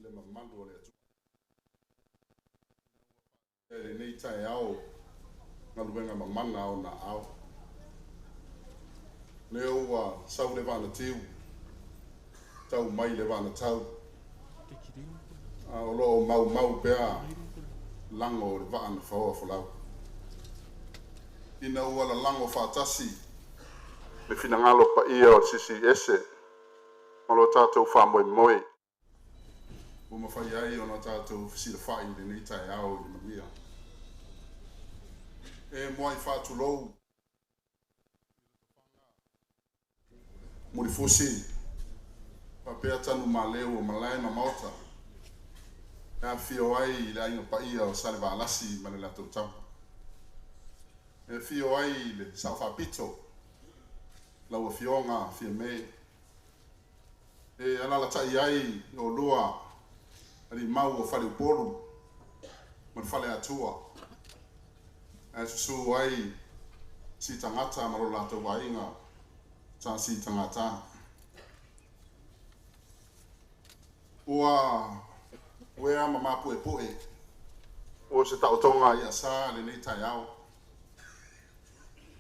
Le mamalu o le Atua. I lenei taeao galuega mamana a ona aao. Lea ua sau le vanatiu, tau mai le vanatau, a o lo o maumau pea lago o le vaa na faoa folau. Ina ua lalago faatasi le finagalo paia o le Silisili Ese ma lo tatou faamoemoe, ua mafai ai ona tatou fesilafai i lenei taeao i le manuia. E muai faatulou Mulifusi faapea Tanumaleu o malae ma maota e afifio ai le aiga paia o Salevalasi ma le latou tama. E afio ai le Sao Faapito, lau Afioga Fiame, e alalatai ai oulua alii mau o Faleupolu ma le Faleatua, ae susu ai Sitagata ma lo latou aiga Sa Sitagata. Ua uea ma mapuepue o se taotoga i asa lenei taeao.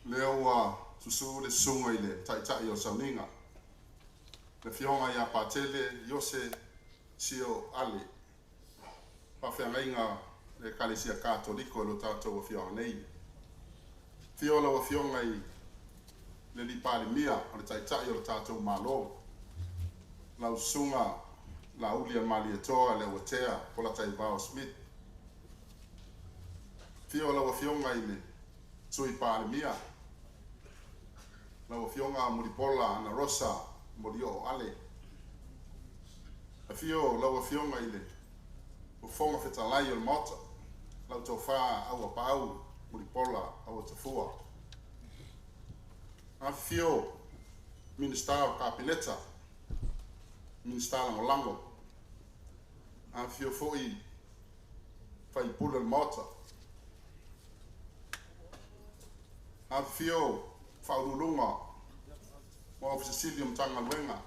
Lea ua susu le susuga i le Taitai o Sauniga, le Afioga ia Patele Iose Sio Ale, faafeagaiga le Ekalesia Katoliko i lo tatou afioaga nei. Afio lau Afioga i le alii Palemia o le Taitai o le tatou Malo, lau Susuga Laaulialemalietoa Leuatea Polataivao Smith. Afio lau Afioga i le Sui Palemia, lau Afioga Mulipola Anarosa Molioo Ale. Afio lau Afioga i le Fofoga Fetalai o le Maota, lau Tofa Auapaau Mulipola Auatafua. Afifio Minisita o Kapeneta, Minisita Lagolago, afifio foi sui usufono o le Maota. Afifio Faauluuluga ma Ofisa Sili o Matagaluega,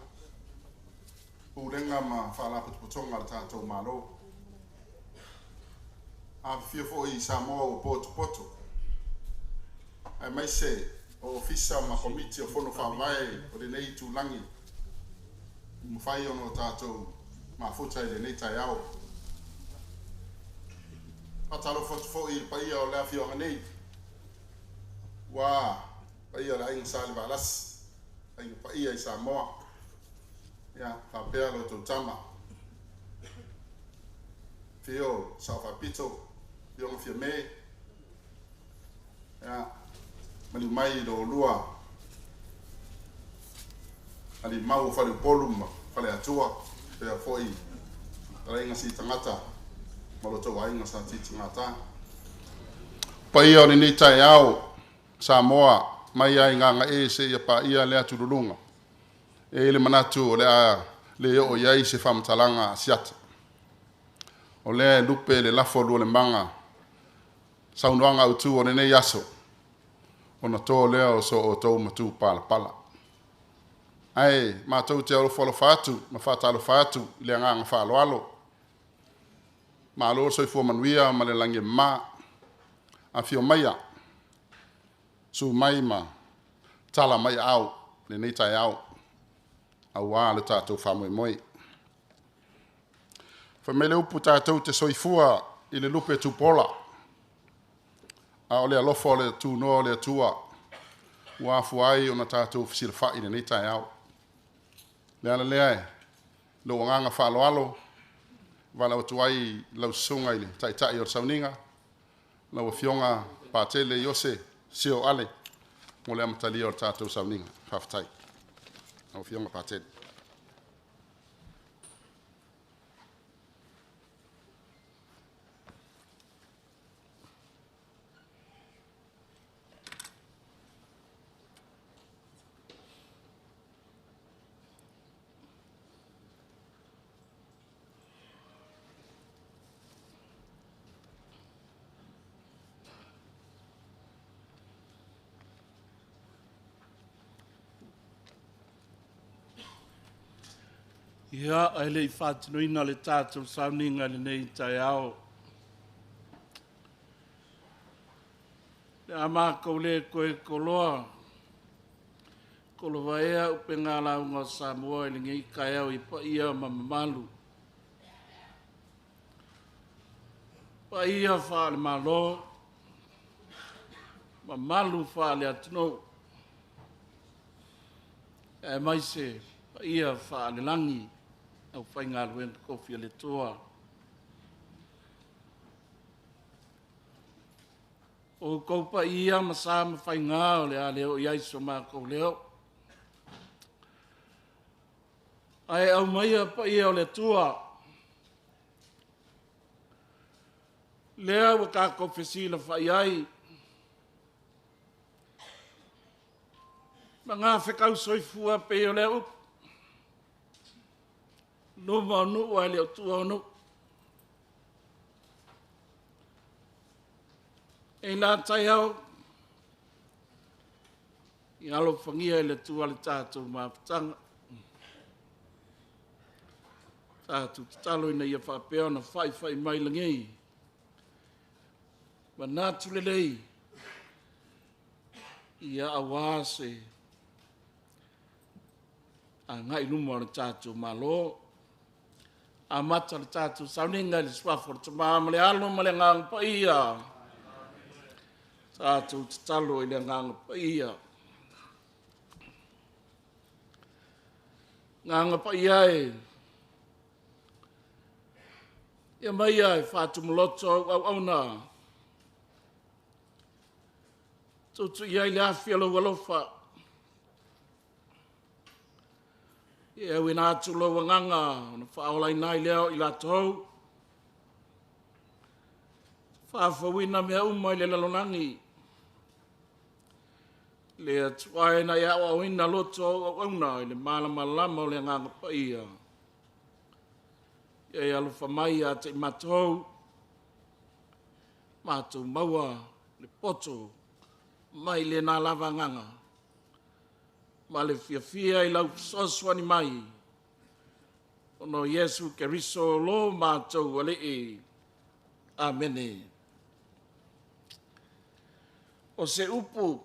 Pulega ma Faalapotopotoga a le tatou Malo. Afifio foi Samoa ua potopoto, aemaise o Ofisa ma Komiti o Fono Faavae o lenei itulagi ua mafai ona tatou mafuta i lenei taeao. Faatalofa atu foi i le paia o le afioaga nei, ua paia o le aiga Salevalasi, aiga paia i Samoa, ia faapea lo outou tama. Afio Sao Faapito, Afioga Fiame, ia maliu mai lo oulua alii mau o Faleupolu ma Faleatua, faapea foi talaiga Sitagata ma lo outou aiga Sa Titagata. Paia o lenei taeao Samoa mai lava i Gagae seia paia le atululuga. E i ai le manatu o le a le oo i ai se faamatalaga asiata. O lea e lupe le lafo lualemaga saunoaga autu o lenei aso, ona to lea o so outou matupalapala. Ae matou te alofa atu ma faatalofa atu i le agaga faaaloalo. Malo le soifua manuia ma le lagi e mama. Afio maia, susu mai ma tala mai aao lenei taeao, aua le tatou faamoemoe. Fai mai le upu tatou te soifua i le lupe tupola, a o le alofa o le tunoa o le Atua ua afua ai ona tatou fesilafai i lenei taeao. Le ala lea e lou agaga faaaloalo, valaau atu ai lau susuga i le Taitai o le Sauniga, lau Afioga Patele Iose Sio Ale, mo le amatalia o le tatou sauniga. Faafetai. Lau Afioga Patele. Ia, ae le i faatinoina le tatou sauniga i lenei taeao, le a matou le toe toloa tolovaea upega lauga a Samoa i lenei taeao i paia ma mamalu. Paia faale-Malo, mamalu faale-atunuu, aemaise paia faale-lagi, aufaigaluega totofi a le Atua. O outou paia ma sa ma faiga o le a le oo i ai so matou leo, ae aumaia paia o le Atua, lea ua tatou fesilafai ai ma gafetausoifua e pei o lea upu, luma o nuu ae le o tua o nuu. E la taeao, ia alofagia e le Atua le tatou mafutaga. Tatou tatalo ina ia faapea ona faifai mai lagi manatu lelei, ia aua se agai i luma o le tatou Malo. Amata le tatou sauniga i le suafa o le Tama ma le Alo ma le Agaga Paia. Tatou tatalo i le Agaga Paia. Agaga Paia e, ia aumaia e faatumu loto au auauna, tuutuu i ai le afi o lou alofa, e auina atu lou agaga ona faaolaina ai lea o i latou, faafouina mea uma i le lalolagi. Le Atua e na e aoaoina loto o au auauna i le malamalama o le Agaga Paia. Ia e alofa mai ia te i matou, matou maua le poto mai lena lava Agaga ma le fiafia i lau fesoasoani mai, ona o Iesu Keriso lo matou Alii. Amene. O se upu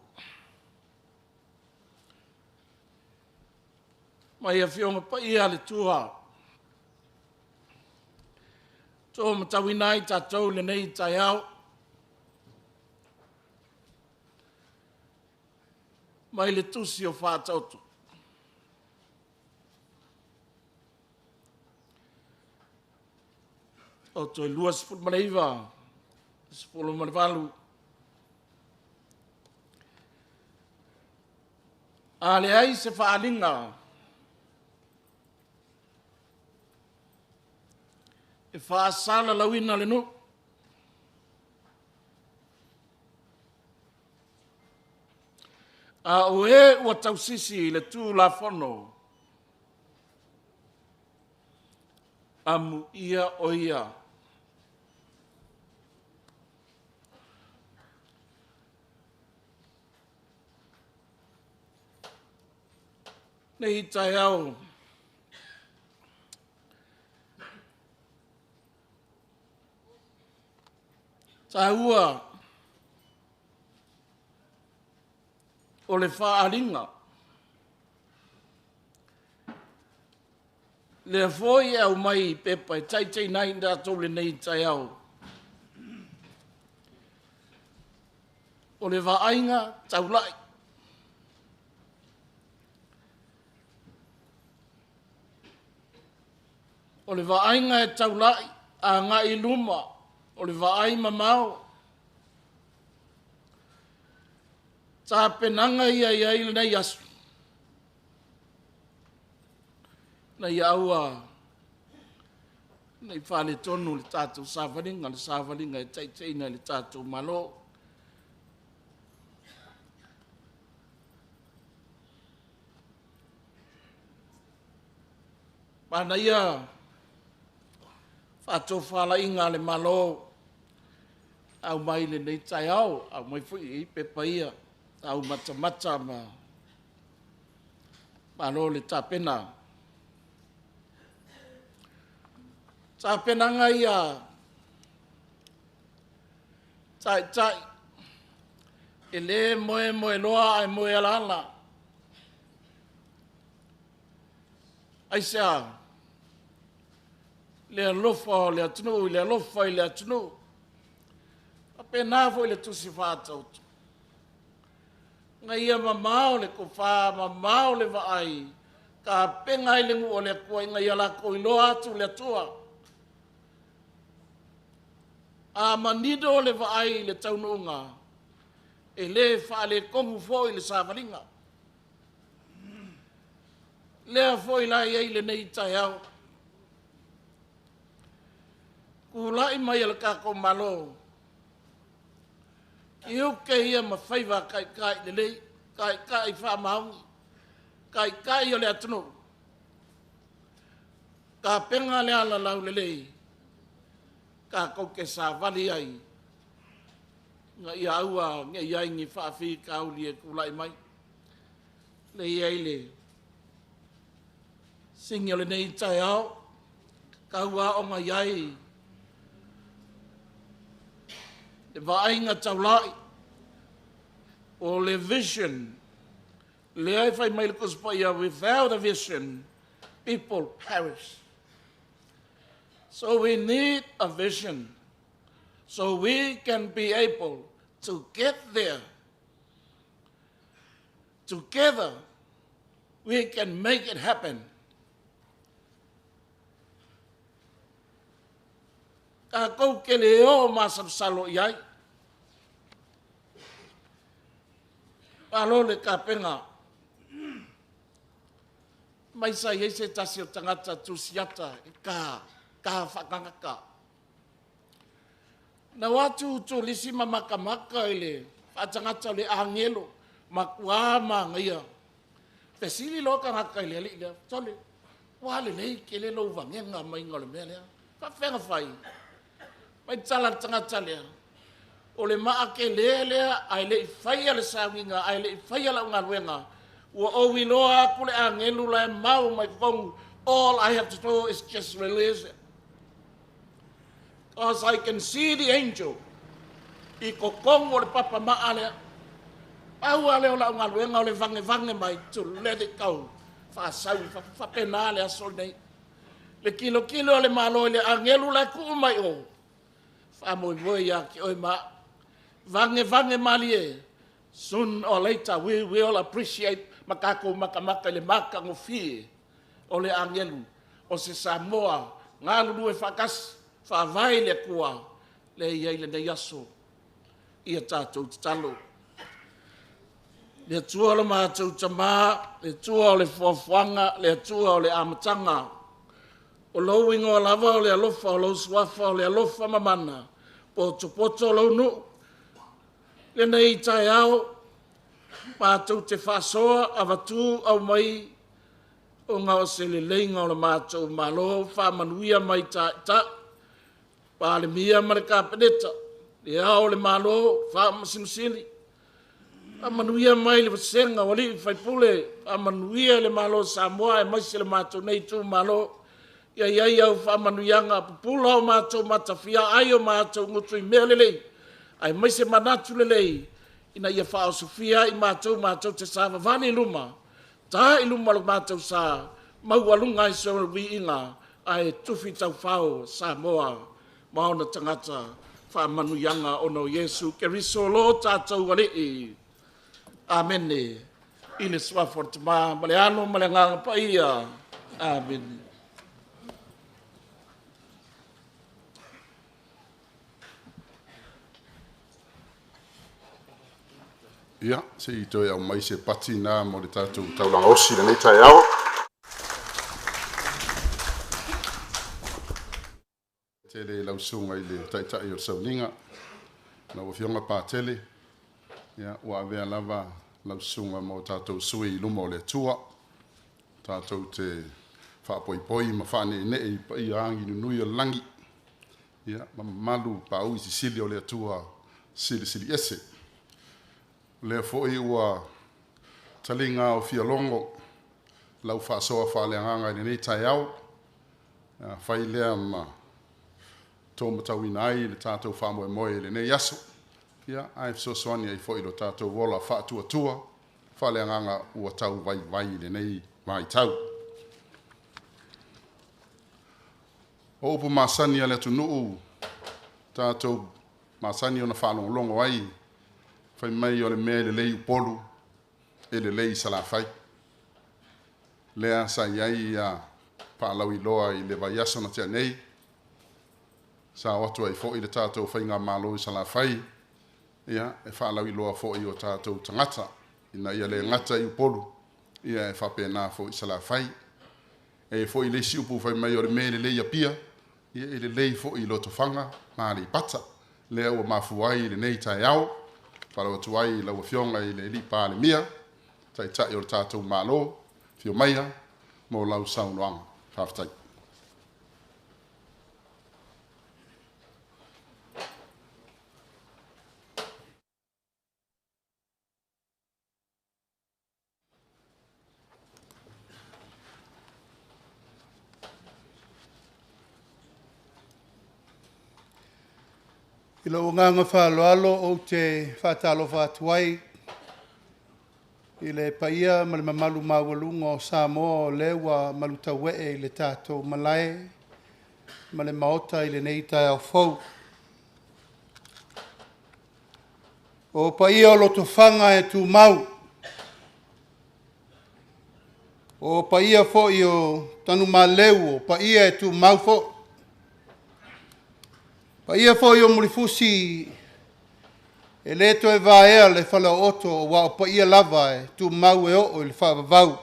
mai Afioga Paia a le Atua, to matauina ai tatou i lenei taeao, mai le tusi o Faataoto. Taoto e 29, 18. A leai se faaaliga e faasalalauina le nuu, a o e ua tausisi i le Tulafono, amuia o ia. Nei taeao, taua o le faaaliga. Lea foi e aumai i pepa e taitaiina ai tatou i lenei taeao. O le vaaiga taulai. O le vaaiga e taulai agai i luma, o le vaai mamao. Tapenaga ia e i ai lenei aso, ina ia aua ne i faaletonu le tatou savaliga, le savaliga e taitaiina i le tatou Malo. Manaia faatofalaiga a le Malo aumai lenei taeao, aumai foi i pepa ia, au matamata ma malo le tapena. Tapenaga ia taitai e lē moemoeloa ae moe alaala. Aisea? Le alofa o le atunuu i le alofa i le atunuu. Faapena foi le Tusi Faataoto. Ina ia mamao le tofa, mamao le vaai, tapena ai le nuu o le Atua ina ia latou iloa atu le Atua. A manino le vaai i le taunuuga, e le faaletonu foi le savaliga. Lea foi la i ai lenei taeao. Tulai mai e le tatou Malo, tiute ia ma faiva taitai lelei, taitai faamaoni, taitai o le atunuu, tapena le ala laulelei tatou te savali ai ina ia aua ne i i ai ni faafitauli e tulai mai. Le i ai le sini o lenei taeao, tau ona i ai le vaaiga taulai o le vision. Lea e fai mai le Tusi Paia, without a vision, people perish. So we need a vision so we can be able to get there. Together, we can make it happen. Tatou te le o masalosalo i ai. Malo le tapena. Mai sa i ai se tasi o tagata tusiata e ta, ta faatagata. Na o atu turisi ma matamata i le faatagata o le agelo, matua manaia. Fesili loa tagata i le alii lea, sole, ua lelei tele lou vagega maiga o le mea lea. Faafefea ona fai? Mai tala le tagata lea, o le maa tele lea ae le i faia le sauniga, ae le i faia lau galuega, ua ou iloa atu le agelu la e mau mai totonu. All I have to do is just release it. Because I can see the angel i totonu o le papa maa lea. Pau lava lea o lau galuega o le vagevage mai to let it go. Faasau i fafo, faapena le aso lenei. Le tilotilo a le Malo i le agelu la e tuu mai o, faamoemoe ia te oe ma au. Vagevage malie, soon or later we will appreciate ma tatou matamata i le matagofie o le agelu o se Samoa galulue faatasi, faavae i le Atua, lea e i ai lenei aso. Ia tatou tatalo. Le Atua lo matou Tama, le Atua o le foafoaga, le Atua o le amataga, o lou igoa lava o le alofa, o lou suafa o le alofa mamana, potopoto lou nuu. Lenei taeao, matou te faasoa avatu aumai ona o se leleiga o le matou Malo, faamanuia mai taitai, Palemia ma le Kapeneta, le Ao o le Malo, Faamasino Sili, faamanuia mai le vasega o alii faipule, faamanuia le Malo o Samoa aemaise le matou nei itumalo. Ia i ai au faamanuiaga, pupula o matou matafia, ai o matou gutu i mea lelei, aemaise manatu lelei, ina ia faaosofia ai matou matou te savavali i luma, ta i luma lo matou sa, maualuga ai se viiga, ae tufi taufao Samoa ma ona tagata. Faamanuiaga ona o Iesu Keriso lo tatou Alii. Amene. I le suafa o le Tama ma le Alo ma le Agaga Paia. Amene. Ia, se i toe aumai se pati na mo le tatou taulaga osi i lenei taeao. Tele lau susuga i le Taitai o le Sauniga, lau Afioga Patele, ia, ua avea lava lau susuga ma o tatou sui i luma o le Atua, tatou te faapoipoi ma faaneenee i paia agi nunui o le lagi, ia, ma mamalu paui sisili o le Atua silisili ese. O lea foi ua taliga o fialogo lau faasoa faaleagaga i lenei taeao, fai lea ma taumatauina ai le tatou faamoemoe i lenei aso, ia, ae fesoasoani ai foi i lo tatou ola faatuatua faaleagaga ua tau vaivai i lenei vaitau. O upu masani a le atunuu tatou masani ona faalogologo ai, fai mai o le mea e lelei i Upolu e lelei i Salafai. Lea sa i ai faalauiloa i le vaiaso na tea nei, sa o atu ai foi le tatou faigamalo i Salafai, ia, e faalauiloa foi i o tatou tagata, ina ia le gata i Upolu, ia e faapena foi i Salafai. E i ai foi le isi upu fai mai o le mea e lelei i Apia, ia e lelei foi i Lotofaga ma Aleipata. Lea ua mafua ai lenei taeao, faatalofa atu ai i lau Afioga i le Palemia, Taitai o le tatou Malo, afio maia mo lau saunoaga. Faafetai. I lou agaga faaaloalo ou te faatalofa atu ai i le paia ma le mamalu maualuga o Samoa o lea ua malutauee i le tatou malae ma le Maota i lenei taeao fou. O paia o lotofaga e tumau, o paia foi o Tanumaleu, o paia e tumau foi. O paia foi o Mulifusi e le toe vaea le falaooto aua o paia lava e tumau e oo i le faavavau.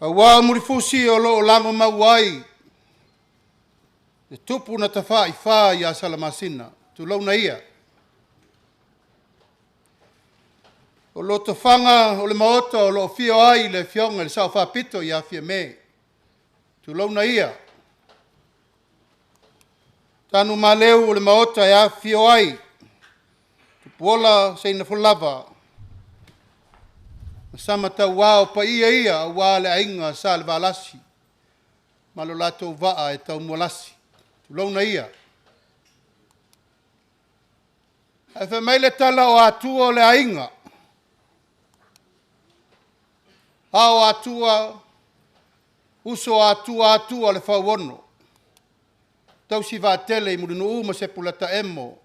Aua o Mulifusi o lo o lagomau ai le tupu na tafaifa ia Salamasina, tulouna ia. O Lotofaga o le Maota o lo o afio ai le Afioga i le Sao Faapito ia Fiame, tulouna ia. Tanumaleu o le Maota e afifio ai Tupuola Seinafalava ma Samataua o paia ia aua le aiga Salevalasi ma lo latou vaa e taumualasi, tulouna ia. Ae fai mai le tala o Atua o le aiga, ao o Atua, uso o Atua, Atua o le Fauono, tausi vaatele i Mulinuu ma Sepolataemo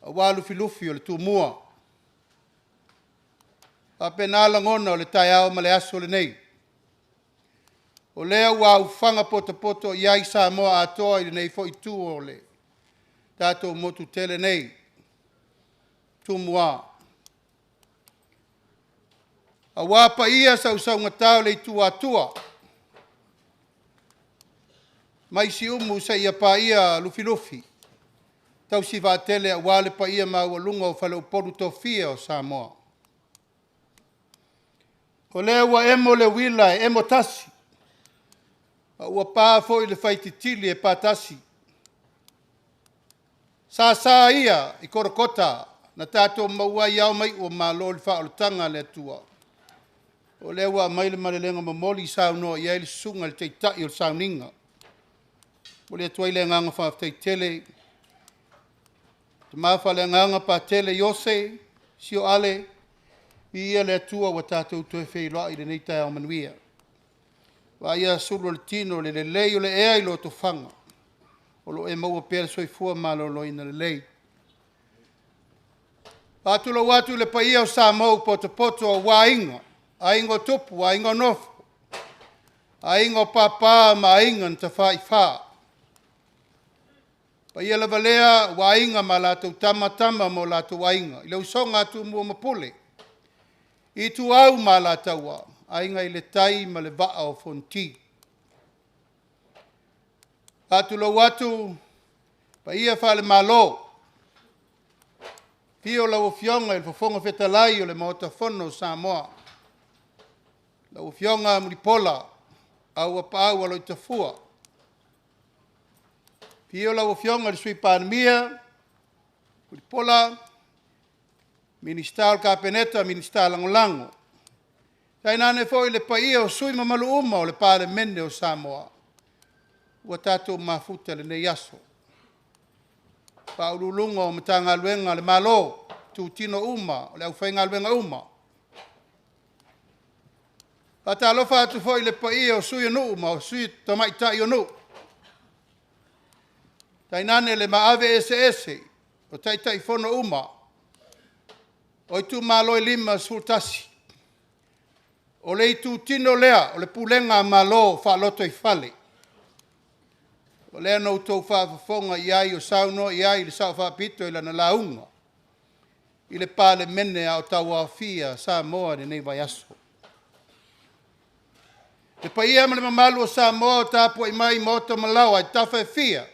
aua Lufilufi o le Tumua. E faapena lagona o le taeao ma le aso lenei, o lea ua aofaga potopoto i ai Samoa atoa i lenei foi itu o le tatou motu tele nei, Tumua. Aua paia sausaugata o le itu Atua, mai Siumu seia paia Lufilufi, tausi vaatele aua le paia maualuga o faleupolu tofia o Samoa. O lea ua emo le uila e emo tasi, a ua pa foi le faititili e patasi. E sasa ia i Korakota na tatou maua ai ao ma iu o Malo i le faaolataga a le Atua. O lea ua aumai le malelega momoli, saunoa i ai le susuga i le Taitai o le Sauniga. E momoli atu ai le agaga faafetai tele, tama faaleagaga Patele Iose Sio Ale, viia le Atua ua tatou toe feiloai i lenei taeao manuia. Vaaia sulu o le tino, le lelei o le ea i lotofaga, o lo o e maua pea le soifua maloloina lelei. E faatulou atu i le paia o Samoa ua potopoto aua Aiga, Aiga o Tupu, Aiga o Nofo, Aiga o Papa ma Aiga na Tafaifa. O le paia lava lea aua Aiga ma latou Tama, Tama ma o latou Aiga, le usoga a Tumua ma Pule, Ituau ma Alataua, Aiga i le Tai ma le Vaa o Fonoti. E faatulou atu paia faale-Malo, afio lau Afioga i le Fofoga Fetalai o le Maota Fono o Samoa, lau Afioga Mulipola Auapaau Aloitafua. Afio lau Afioga i le Sui Palemia Mulipola, Minisita o le Kapeneta, Minisita Lagolago. Tainane foi le paia o sui usufono mamalu uma o le Palemene o Samoa ua tatou mafuta i lenei aso. Ofisa Sili o Pulega o Matagaluega a le Malo, itutino uma o le aufaigaluega uma. E faatalofa atu foi i le paia o Sui o Nuu ma Sui Tamaitai o Nuu, tainane le maave eseese o Taitaifono uma o itumalo e 51. O le itutino lea o le Pulega a Malo faalotoifale, o lea na outou faafofoga i ai o saunoa i ai le Sao Faapito i lana lauga i le Palemene a o tauaofia Samoa i lenei vaiaso. Le paia ma le mamalu o Samoa o tapuai mai i maota ma laoa i tafa e fia,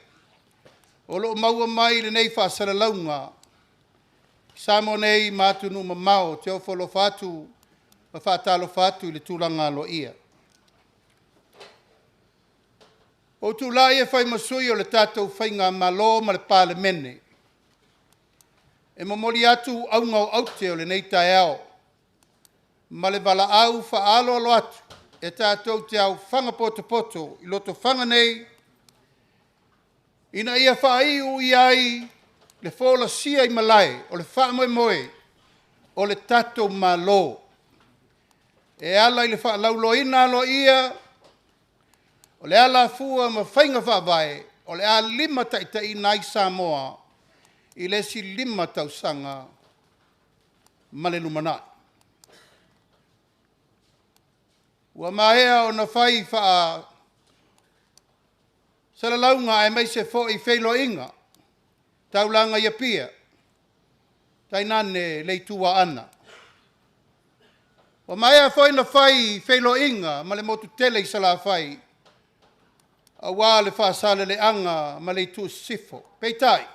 o lo o maua mai lenei faasalalauga i Samoa nei ma atunuu mamao. Ou te ofo alofa atu ma faatalofa atu i le tulaga aloaia. Ua ou tulai e fai ma sui o le tatou Faigamalo ma le Palemene e momoli atu auga o aute o lenei taeao ma le valaau faaaloalo atu e tatou te aofaga potopoto i Lotofaga nei, ina ia faaiu i ai le folasia i malae o le faamoemoe o le tatou Malo e ala i le faalauiloaina aloaia o le alafua ma faiga faavae o le a limataitaiina ai Samoa i le isi 5 tausaga ma le lumanai. Ua maea ona fai faasalalauga aemaise foi feiloaiga taulaga i Apia, tainane le Itu Aana. Ua maea foi ona fai feiloaiga ma le motu tele i Salafai, aua le Faasaleleaga ma le itu i Sisifo. Peitai,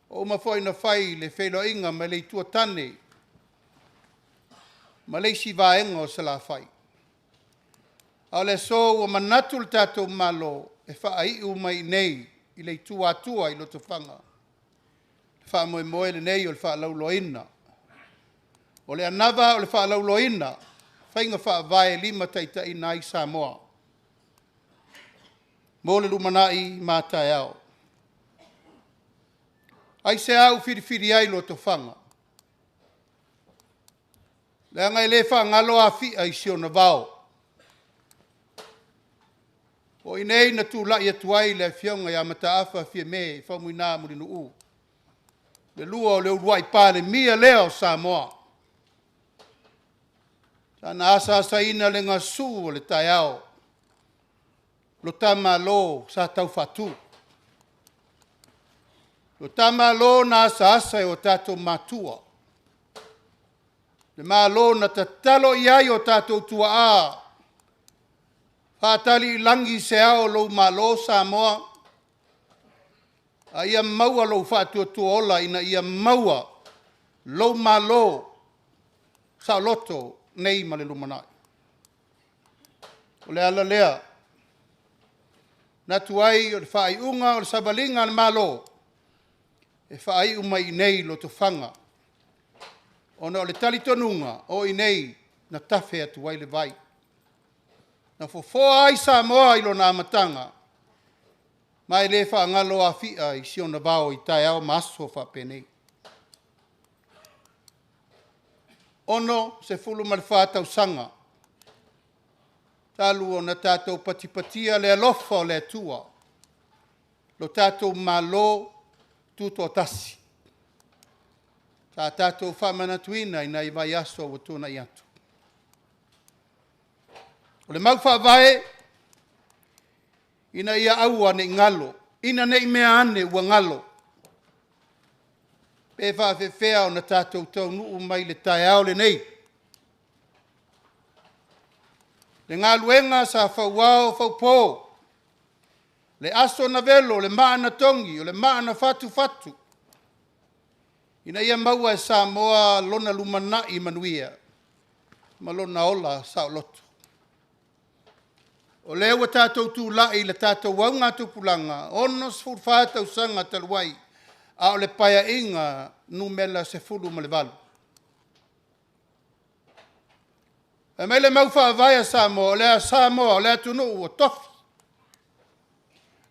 ua uma foi ona fai le feiloaiga ma le Itu o Tane ma le isi vaega o Salafai. A o le aso ua manatu le tatou Malo e faaiu mai i inei i le itu Atua i Lotofaga le faamoemoe lenei o le faalauiloaina. O le anava o le faalauiloaina o faiga faavae e limataitaiina ai Samoa mo le lumanai ma a taeao. Aisea ua filifili ai Lotofaga? Leaga e le faagalo Afia i si ona vao. O i inei na tulai atu ai le Afioga ia Mataafa Fiame Faumuina Mulinuu II, o le uluai Palemia lea o Samoa. Sa na asaasaina le gasu o le taeao, lo ta Malo sa tau faatu. Lo ta Malo na asaasa e o tatou matua, le Malo na tatalo i ai o tatou tuaa, faatali i lagi se ao o lou Malo Samoa, a ia maua lou faatuatuaola ina ia maua lou Malo saoloto nei ma le lumanai. O le ala lea, manatu ai o le faaiuga o le savaliga a le Malo, e faaiu mai i inei i Lotofaga, ona o le talitonuga o i inei na tafe atu ai le vai, na fofoa ai Samoa i lona amataga, ma e le faagalo Afia i si ona vao i taeao ma aso faapenei. E 64 tausaga talu ona tatou patipatia le alofa o le Atua, lo tatou Malo Tutoatasi, sa tatou faamanatuina i nai vaiaso ua tuanai atu. O le mau faavae, ina ia aua ne i galo, ina ne i mea ane ua galo, pe faapefea ona tatou taunuu mai i le taeao lenei. Le galuega sa fauao faupo, le aso na velo, le maa na togi, o le maa na fatufatu, ina ia maua e Samoa lona lumanai manuia ma lona ola saoloto. O lea ua tatou tulai i le tatou augatupulaga, 64 tausaga talu ai, a o le Paeaiga numera 18. Fai mai le mau faavae a Samoa, o le Samoa o le atunuu ua tofi,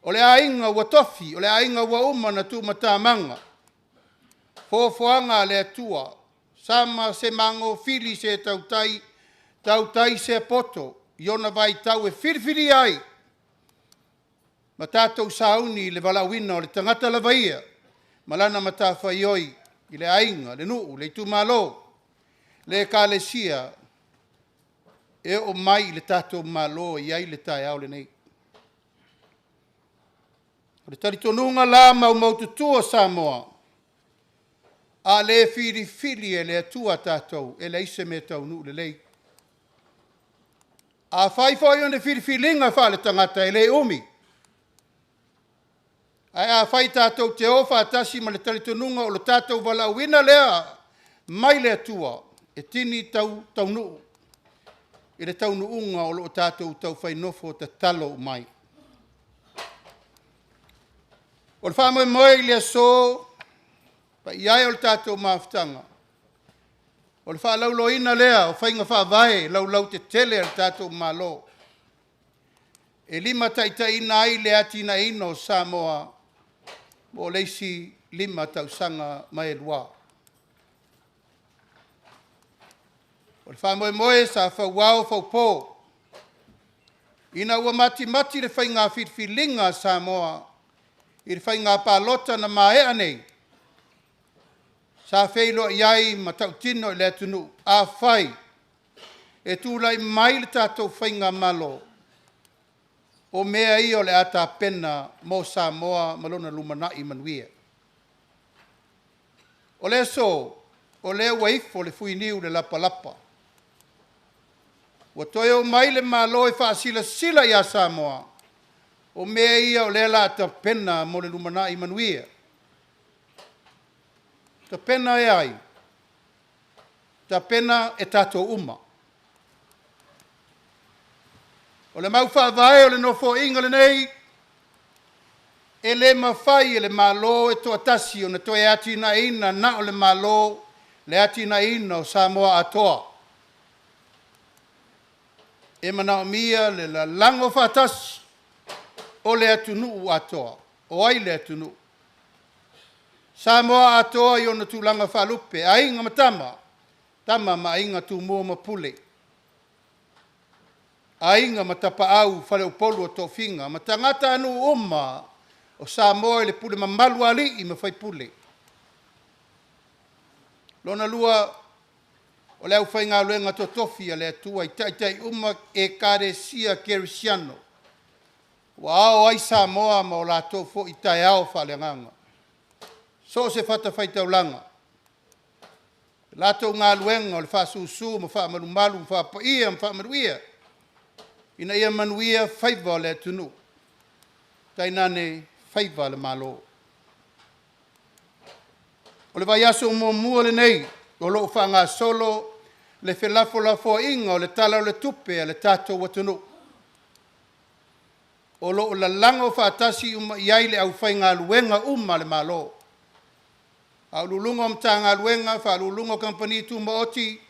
o le aiga ua tofi, o le aiga ua uma ona tuumatamaga, foafoaga a le Atua, sama se magofili se tautai, tautai se poto i ona vaitau e filifilia ai ma tatou sauni i le valaauina o le tagata lava ia ma lana matafaioi i le aiga, le nuu, le itumalo, le ekalesia, e oo mai i le tatou Malo e i ai le taeao lenei. O le talitonuga la maumaututu o Samoa, a le filifili e le Atua tatou, e leai se mea e taunuu lelei. Afai foi o ni filifiliga faale-tagata, e le umi, ae afai tatou te o faatasi ma le talitonuga o le tatou valaauina lea mai le Atua, e tini taunuu i le taunuuga o lo o tatou taufai nofo tatalo uma ai. O le faamoemoe i le aso, paia e o le tatou mafutaga, o le faalauiloaina lea o faiga faavae laulautetele a le tatou Malo e limataitaiina ai le atinaeina o Samoa mo le isi 5 tausaga ma e lua. O le faamoemoe sa fauao faupo ina ua matimati le faiga filifiliga a Samoa i le faiga palota na maea nei, sa feiloai ai ma tautino i le atunuu, afai e tulai mai le tatou faigamalo, o mea ia o le a tapena mo Samoa ma lona lumanai manuia. O le aso, o lea ua ifo le fuiniu i le lapalapa, ua toe o mai le Malo e faasilasila ia Samoa, o mea ia o lea o le a tapena mo le lumanai manuia. Tapena e ai? Tapena e tatou uma. O le mau faavae o le Nofoaiga lenei, e le mafai e le Malo e toatasi ona toe atinaeina na o le Malo le atinaeina o Samoa atoa. E manaomia le lalago faatasi o le atunuu atoa. O ai le atunuu? Samoa atoa i ona tulaga faalupe, Aiga ma Tama, Tama ma Aiga, Tumua ma Pule, Aiga ma Tapaau, Faleupolu o Tofiga, ma tagatanuu uma o Samoa i le pule mamalu a alii ma faipule. Lona lua, o le aufaigaluega totofi a le Atua i taitai uma Ekalesia Kerisiano ua ao ai Samoa ma o latou foi taeao faaleagaga. So o se fatafaitaulaga, le latou galuega o le faasusu ma faamalumalu ma faapaia ma faamanuia ina ia manuia faiva o le atunuu, tainane faiva o le Malo. O le vaiaso muamua lenei o lo o faagasolo le felafolafoaiga o le Tala o le Tupe a le tatou atunuu, o lo o lalago faatasi uma i ai le aufaigaluega uma a le Malo, Ofisa Sili o Pulega o Matagaluega, Ofisa Sili o Pulega o Kamupani Tumaoti,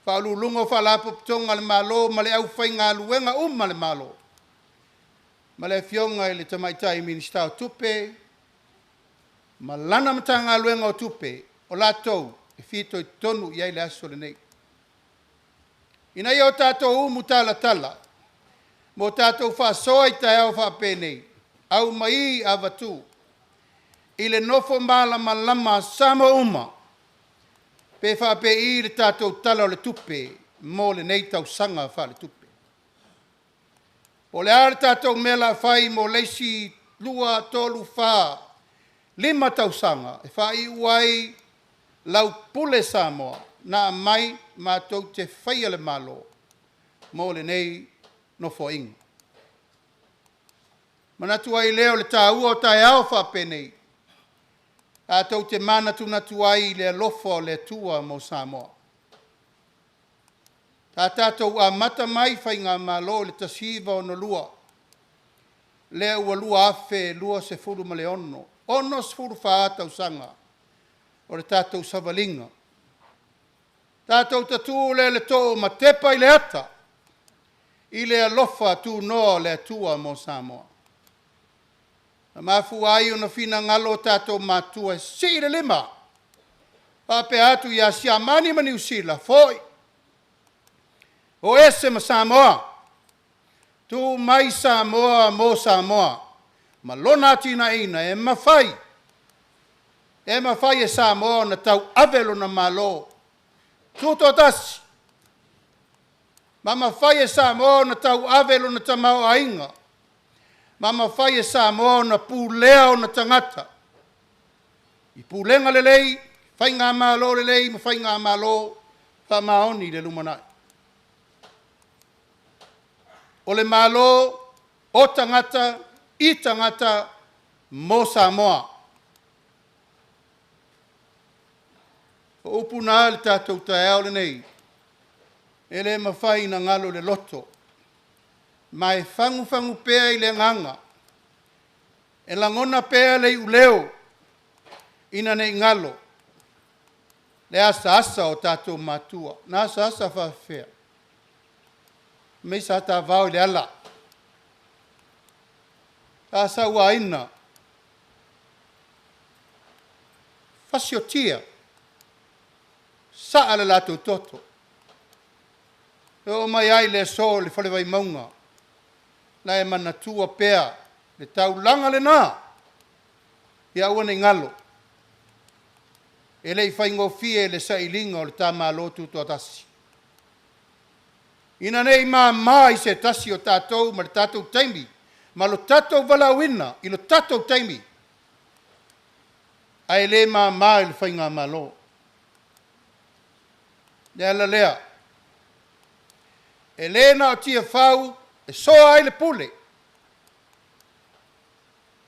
Ofisa Sili o Pulega o Faalapotopotoga a le Malo ma le aufaigaluega uma a le Malo, ma le Afioga i le Tamaitai Minisita o Tupe ma lana Matagaluega o Tupe, o latou e fitoitonu i ai le aso lenei, ina ia o tatou umu talatala ma o tatou faasoa i taeao faapenei, aumai avatu i le nofo malamalama a Samoa uma, pe faapei le tatou Tala o le Tupe mo lenei tausaga faaletupe. Po o le a le tatou mea o le a fai mo le isi 2, 3, 4, 5 tausaga e faaiu ai lau pule Samoa na aumai matou te faia le Malo mo lenei Nofoaiga. Manatu ai lea o le taua o taeao faapenei, tatou te manatunatu ai i le alofa o le Atua mo Samoa. Sa tatou amata mai faigamalo i le 1962, lea ua 2026, 64 tausaga o le tatou savaliga. Tatou tatū lea i le too ma tepa i le ata i le alofa tunoa o le Atua mo Samoa. Na mafua ai ona finagalo o tatou matua e sii le lima, faapea atu ia Siamani ma Niu Sila, foi, o ese ma Samoa, tuu mai Samoa mo Samoa, ma lona atinaeina e mafai, e mafai e Samoa ona tauave lona Malo tutoatasi, ma mafai e Samoa ona tauave lona tamaoaiga, ma mafai e Samoa ona pulea ona tagata i pulega lelei, faigamalo lelei ma faigamalo faamaoni i le lumanai. O le Malo o tagata i tagata mo Samoa. O upu na i le tatou taeao lenei, e le mafai ona galo i le loto, ma e fagufagu pea i le agaga, e lagona pea le iuleo ina ne i galo le asaasa o tatou matua. Na asaasa faafefea? Fai mai sa ta vao i le ala, sa sauaina, fasiotia, saa le latou toto, e oo mai lava i le aso i le Fale Vaimauga, la e manatua pea le taulaga lena, ia aua ne i galo, e le i faigofie le sailiga o le ta Malo Tutoatasi. Ina ne i mama i se tasi o tatou ma le tatou taimi ma lo tatou valaauina i lo tatou taimi, ae le mama i le faigamalo. O le ala lea, e le na o Tiafau e soa ai le pule,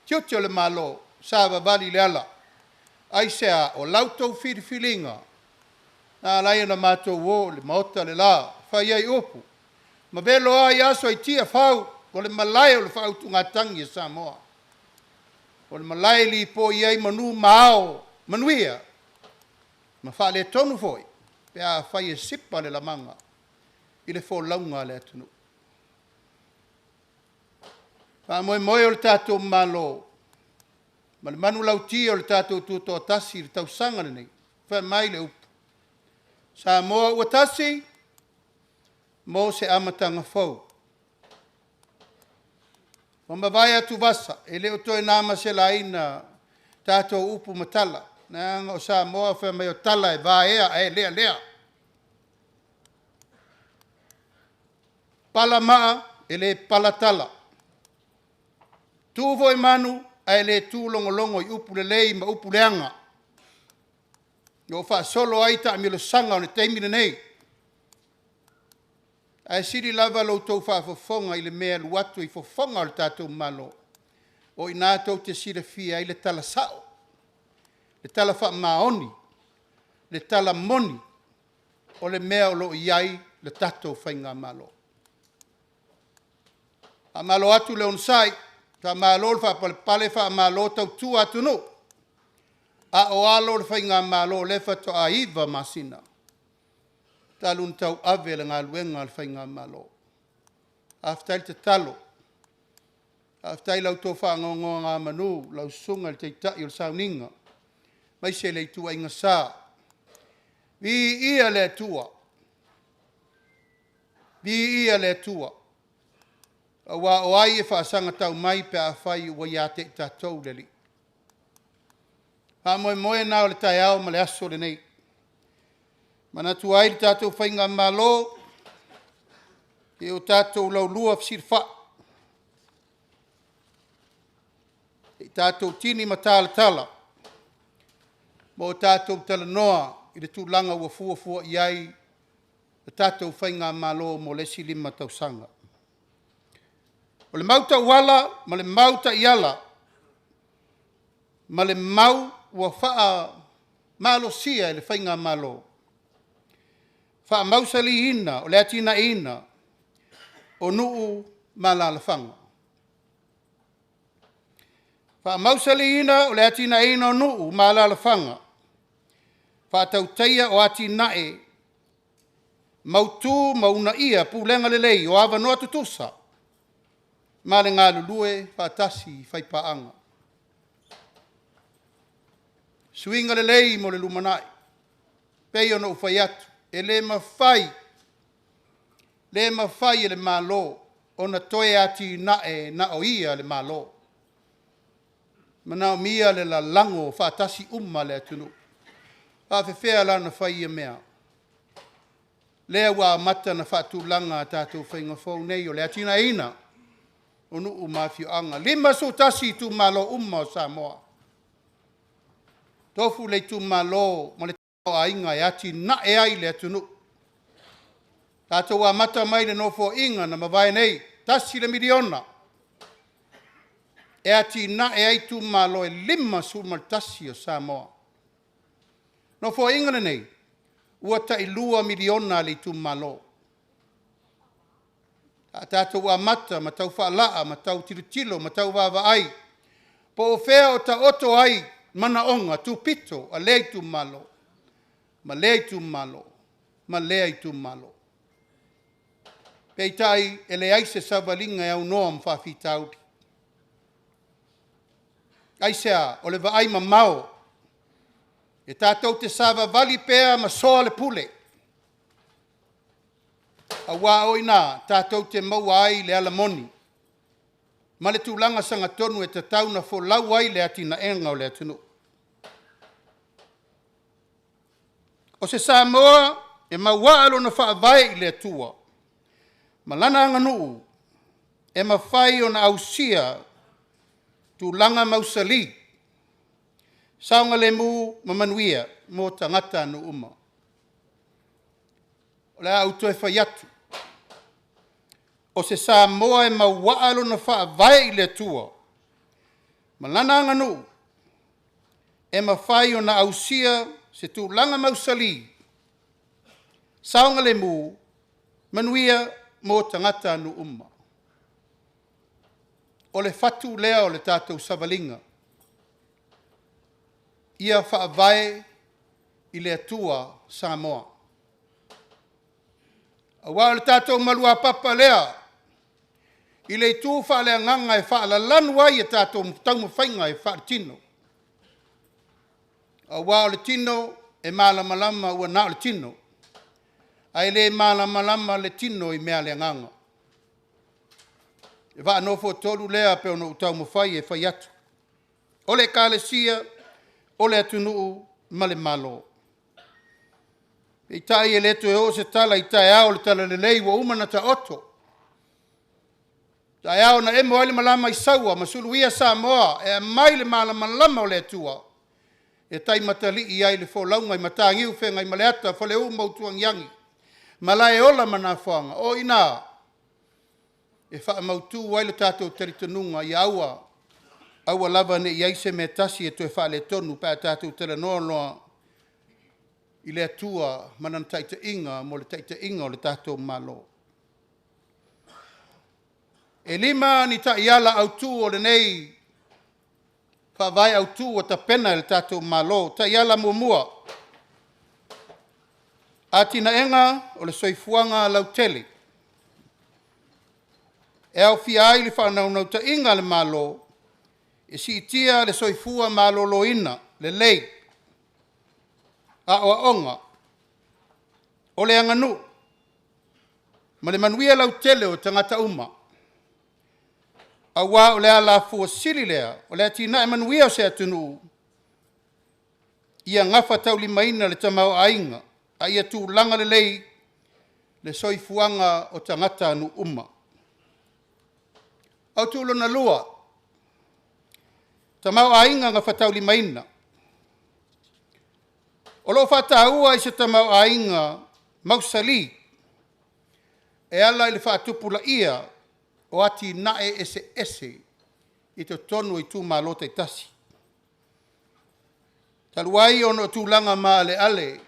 tiute o le Malo, savavali i le ala. Aisea? O la outou filifiliga na ala ai ona matou o i le Maota le la, fai ai upu ma velo ai aso i Tiafau, o le malae o le faautugatagi a Samoa, o le malae e lipoi ai manu ma ao manuia, ma faaletonu foi pe afai e sipa le lamaga i le folauga a le atunuu. Faamoemoe o le tatou Malo ma le manulauti o le tatou Tutoatasi i le tausaga lenei, fai mai le upu, Samoa ua tasi mo se amataga fou. Ua mavae atuvasa, e le o toe na ma se laina tatou upu ma tala, leaga o Samoa fai mai o tala e vaea ae lealea. Pala maa, e le pala tala. Tu foi manu, ae le tu logologo i upu lelei ma upu leaga. O lo o faasolo ai taamilosaga o le taimi lenei. Ae sili lava lo outou faafofoga i le mea e alu atu i fofoga o le tatou Malo, o i ina tou te silafia ai le tala sao, le tala faamaoni, le tala moni o le mea o lo o i ai le tatou faigamalo. Faamalo atu le onosai, faamalo le faapalepale, faamalo tautua atunuu, a o alo o le faigamalo o lea faatoa 9 masina talu ona tauave le galuega a le faigamalo. Faafetai le tatalo, faafetai i la outou faanonogamanu lau Susuga i le Taitai o le Sauniga, aemaise le ituaiga sa. Viia le Atua, viia le Atua, aua o ai e faasagatau mai pe afai ua ia te i tatou le Alii. Faamoemoe lena o le taeao ma le aso lenei. E manatu ai le tatou faigamalo, ia o tatou laulua fesilafai, se i tatou tini ma talatala ma o tatou talanoa i le tulaga ua fuafua i ai le tatou faigamalo mo le isi 5 tausaga. O le mau tauala ma le mau taiala ma le mau ua faamalosia e le faigamalo, faamausaliina o le atinaeina o nuu ma alaalafaga. Faamausaliina o le atinaeina o nuu ma alaalafaga, faatautaia o atinae. Mautu ma uunaia pulega lelei o avanoa tutusa ma le galulue faatasi i faipaaga. Suiga lelei mo le lumanai, pei ona ou fai atu, e le mafai, le mafai e le Malo ona toe atinae na o ia le Malo. E manaomia le lalago faatasi uma le atunuu. E faapefea la ona fai ia mea? Lea ua amata ona faatulaga a tatou faiga fou nei o le atinaeina o nuu ma afioaga. E 51 itumalo uma o Samoa. Tofu le itumalo ma le tamaoaiga e atinae ai le atunuu. Tatou amata mai le Nofoaiga na mavae nei, $1 miliona e atinae ai itumalo e 51 o Samoa. Nofoaiga lenei, ua tai $2 miliona a le itumalo. A tatou amata ma tau faalaa ma tau tilotilo ma tau vaavaai po o fea o taoto ai manaoga tupito a lea itumalo ma lea itumalo ma lea itumalo. Peitai, e leai se savaliga e aunoa ma faafitauli. Aisea? O le vaai mamao, e tatou te savavali pea ma soa le pule, aua o i ina tatou te maua ai le ala moni ma le tulaga sagatonu e tatau ona folau ai le atinaega o le atunuu. O se Samoa e mauaa lona faavae i le Atua ma lana aganuu, e mafai ona ausia tulaga mausali, saogalemu ma manuia mo tagatanuu uma. O le a ou toe fai atu, o se Samoa e mauaa lona faavae i le Atua ma lana aganuu, e mafai ona ausia se tulaga mausali, saogalemu, manuia mo tagatanuu uma. O le fatu lea o le tatou savaliga, ia faavae i le Atua Samoa. Aua o le tatou maluapapa lea i le itu faaleagaga e faalalanu ai a tatou taumafaiga faaletino. Aua o le tino e malamalama ua na o le tino, ae le malamalama le tino i mea a le agaga. O le vaa nofoatolu lea pei ona ou taumafai e fai atu, o le Ekalesia, o le atunuu ma le Malo. Peitai e le toe oo se tala i taeao o le talalelei ua uma ona taoto, taeao na emo ai le malama i Saua ma suluia Samoa e aumai le malamalama o le Atua e taimatalii ai le folauga i Mataniu Feagaimaleata, Faleu ma Utuagiagi, Malaeola ma Nafoaga. O i ina e faamautu ai le tatou talitonuga ia aua, aua lava ne i i ai se mea e tasi e toe faaletonu pe a tatou talanoa loa i le Atua ma Lana taitaiga mo le taitaiga o le tatou Malo. E 5 ni taiala autu o lenei faavae autu ua tapena e le tatou Malo. Taiala muamua, atinaega o le soifuaga lautele. E aofia ai le faanaunautaiga a le Malo e siitia le soifua maloloina lelei, aoaoga, o le aganuu ma le manuia lautele o tagata uma, aua o le alafua sili lea o le atinae manuia o se atunuu, ia gafataulimaina le tamaoaiga a ia tulaga lelei le soifuaga o tagatanuu uma. Autu lona lua, tamaoaiga gafataulimaina. O lo o faataua i se tamaoaiga mausali e ala i le faatupulaia o atinae eseese i totonu o itumalo taitasi. Talu ai ona o tulaga maaleale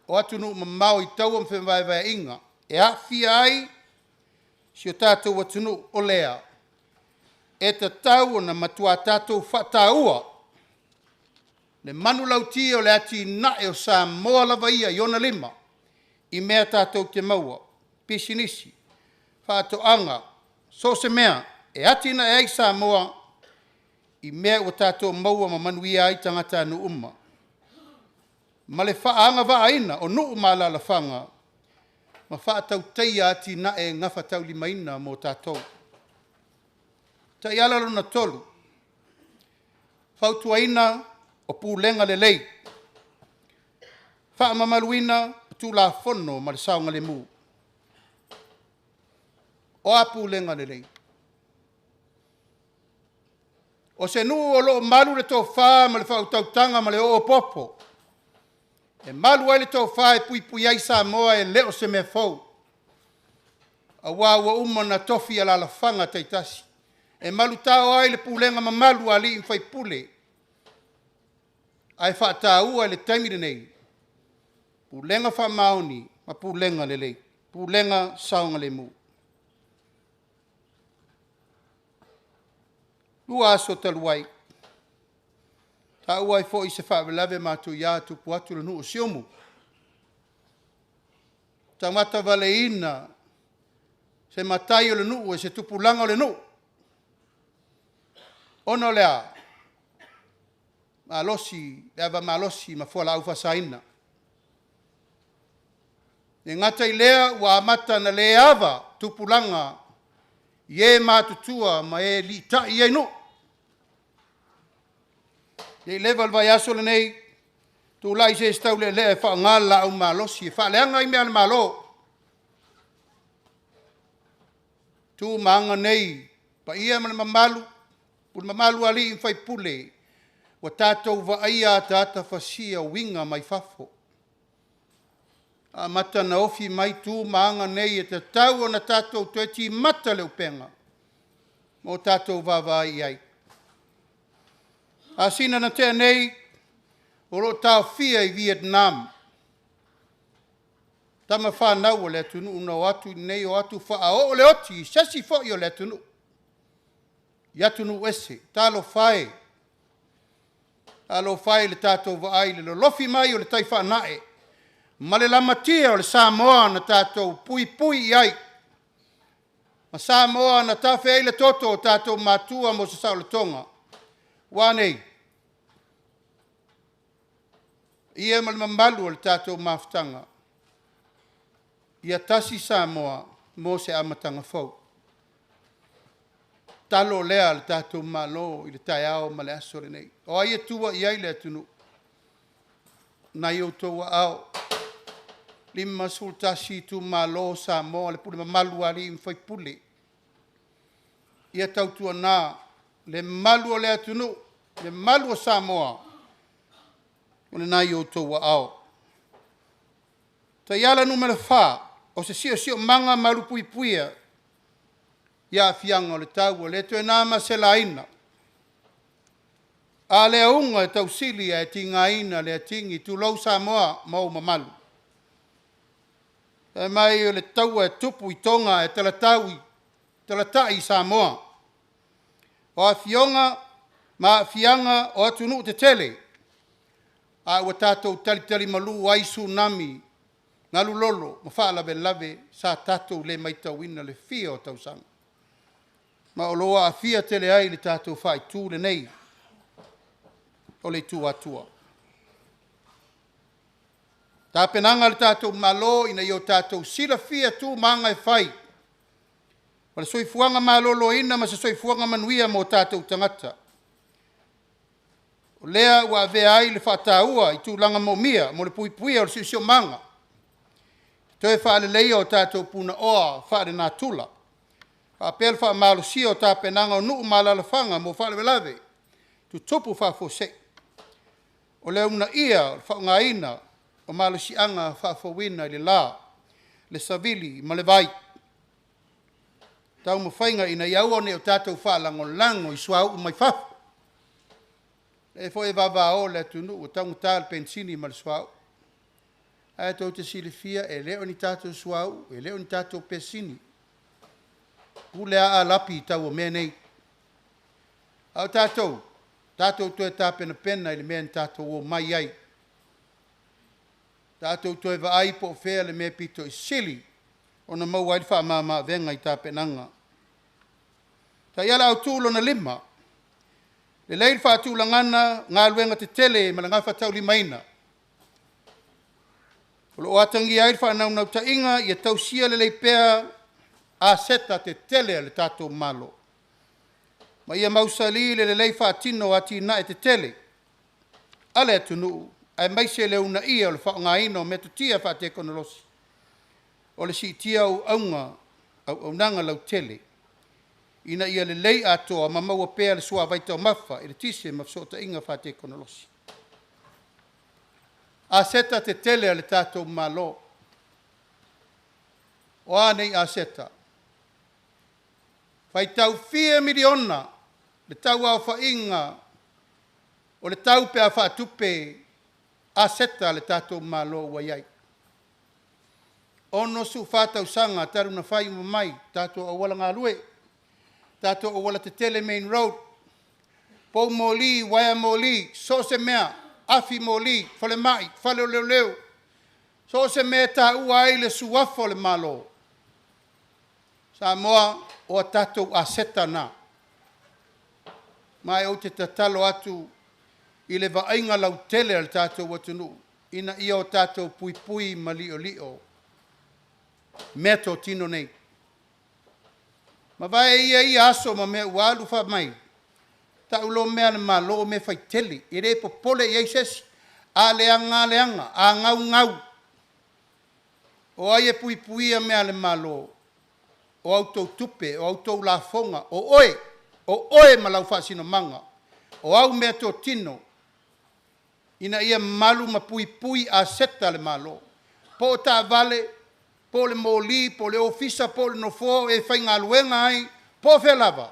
o atunuu mamao i taua ma fevaevaeaiga e aafia ai si o tatou atunuu, o lea e tatau ona matua tatou faataua le manulauti o le atinae o Samoa lava ia i ona lima. i mea tatou te maua, pisinisi, faatoaga, so o se mea e atinae ai Samoa i mea ua tatou maua ma manuia ai tagatanuu uma, ma le faaagavaaina o nuu ma alaalafaga ma faatautaia atinae gafataulimaina mo tatou. Taiala lona tolu, fautuaina o pulega lelei, faamamaluina o Tulafono ma le saogalemu. O a pulega lelei? O se nuu o lo o malu le tofa ma le faautautaga ma le oopopo e malu ai le tofa e puipui ai Samoa, e le o se mea fou, aua ua uma ona tofi alaalafaga taitasi e malutao ai le pulega mamalu a alii ma faipule, ae faataua i le taimi lenei, pulega faamaoni ma pulega lelei, pulega saogalemu. 2 aso talu ai, taua ai foi se faalavelave matuia tupu atu i le nuu o Siumu, taumatavaleina se matai o le nuu e se tupulaga o le nuu, ona o le a? Malosi, le ava malosi ma fualaau faasaina. E le gata i lea ua amata ona le ava tupulaga i e matutua ma e litai i ai nuu. Ne i leva le vaiaso lenei, tulai se isi taulealea e faaaoga le laau malosi e faaleaga ai mea a le Malo. Tu ma aga nei, paia ma le mamalu, pule mamalu a alii ma faipule, ua tatou vaaia ataata fasia o uiga mai fafo, amata ona ofi mai tu ma aga nei e tatau ona tatou toe timata le upega ma o tatou vaavaai i ai. Masina na tea nei, o lo o taofia i Vietnam tama fanau a le atunuu na o atu i inei o atu faaoo le oti i se isi foi o le atunuu, i atunuu ese. Talofa e, talofa e i le tatou vaai i le lolofi mai o le tai faanae ma le lamatia o le Samoa na tatou puipui i ai, ma Samoa na tafe ai le toto o tatou matua mo se saolotoga. Ua a nei? Paia ma le mamalu o le tatou mafutaga, ia tasi Samoa mo se amataga fou. Tatalo lea a le tatou Malo i le taeao ma le aso lenei. O ai e tua i ai le atunuu? O lena e i outou aao, 51 itumalo o Samoa, le pule mamalu a alii ma faipule, ia tautuana le malu o le atunuu, le malu o Samoa, o lena e i outou aao. Taiala numera 4, o se siosiomaga malupuipuia i aafiaga o le tau, ua le toe na ma se laina. A le auga e tausili ae tigaina le atigi, tulou Samoa ma ou mamalu. Fai mai o le taua e tupu i Toga ae talatai i Samoa. O afioga ma aafiaga o atunuu tetele, a ua tatou talitalimalu ai tsunami, galu lolo ma faalavelave sa tatou le matauina le fia o tausaga, ma o lo o aafia tele ai le tatou faaitu lenei o le itu Atua. Tapenaga a le tatou Malo ina ia o tatou silafia tu ma aga e fai o le soifuaga maloloina ma se soifuaga manuia mo tatou tagata. O lea ua avea ai le faataua i tulaga moomia mo le puipuia o le siosiomaga, toe faaleleia o tatou punaoa faalenatura, faapea le faamalosia o tapenaga o nuu ma alaalafaga mo faalavelave tutupu faafuasei. O le uunaia o le faaaogaina o malosiaga faafouina i le la, le savili ma le vai. Taumafaiga ina ia aua ne i o tatou faalagolago i suauu mai fafo. O lea foi e vavao le atunuu ua taugata le penisini ma le suauu. Ae tou te silafia e le o ni tatou suauu, e le o ni tatou penisini. Pule lava Arapi i tau o mea nei. A o tatou, tatou toe tapenapena i le mea na tatou omai ai. Tatou toe vaai po o fea le mea pito i sili ona maua ai le faamama-avega i tapenaga. Taiala Autu Lona 5, lelei le faatulagaga galuega tetele ma le gafataulimaina. O lo o atagia ai le faanaunautaiga ia tausia lelei pea aseta tetele a le tatou Malo, ma ia mausali le lelei faatino o atinae tetele a le atunuu, aemaise le uunaia o le faaaogaina o metotia faatekonolosi, o le siitia o auaunaga lautele, ina ia lelei atoa ma maua pea le suavai taumafa, eletise ma fesootaiga faatekonolosi. Aseta tetele a le tatou Malo. O a nei aseta? Faitau fia miliona le tauaofaiga o le tau pe a faatupe aseta a le tatou Malo ua i ai. 64 tausaga talu ona fai uma mai tatou auala galue, tatou aualatetele main road, poumoli, uaea moli, so o se mea, afi moli, falemai, fale o leoleo, so o se mea e taua ai le suafa o le Malo, Samoa, o a tatou aseta na. Ma ou te tatalo atu i le vaaiga lautele a le tatou atunuu, ina ia o tatou puipui ma liolio meatotino nei. Mavae ia ia aso ma mea ua alu, fai mai, tau loa mea a le Malo o mea faitele, e le popole i ai se isi. A leaga lava leaga, a gau, gau. O ai e puipuia mea a le Malo? O a outou tupe, o a outou lafoga, o oe ma lau faasinomaga, o au meatotino ina ia malu ma puipui aseta a le Malo, po o taavale, po o le moli, po o le ofisa, po o le nofoa o e faigaluega ai, po o fea lava,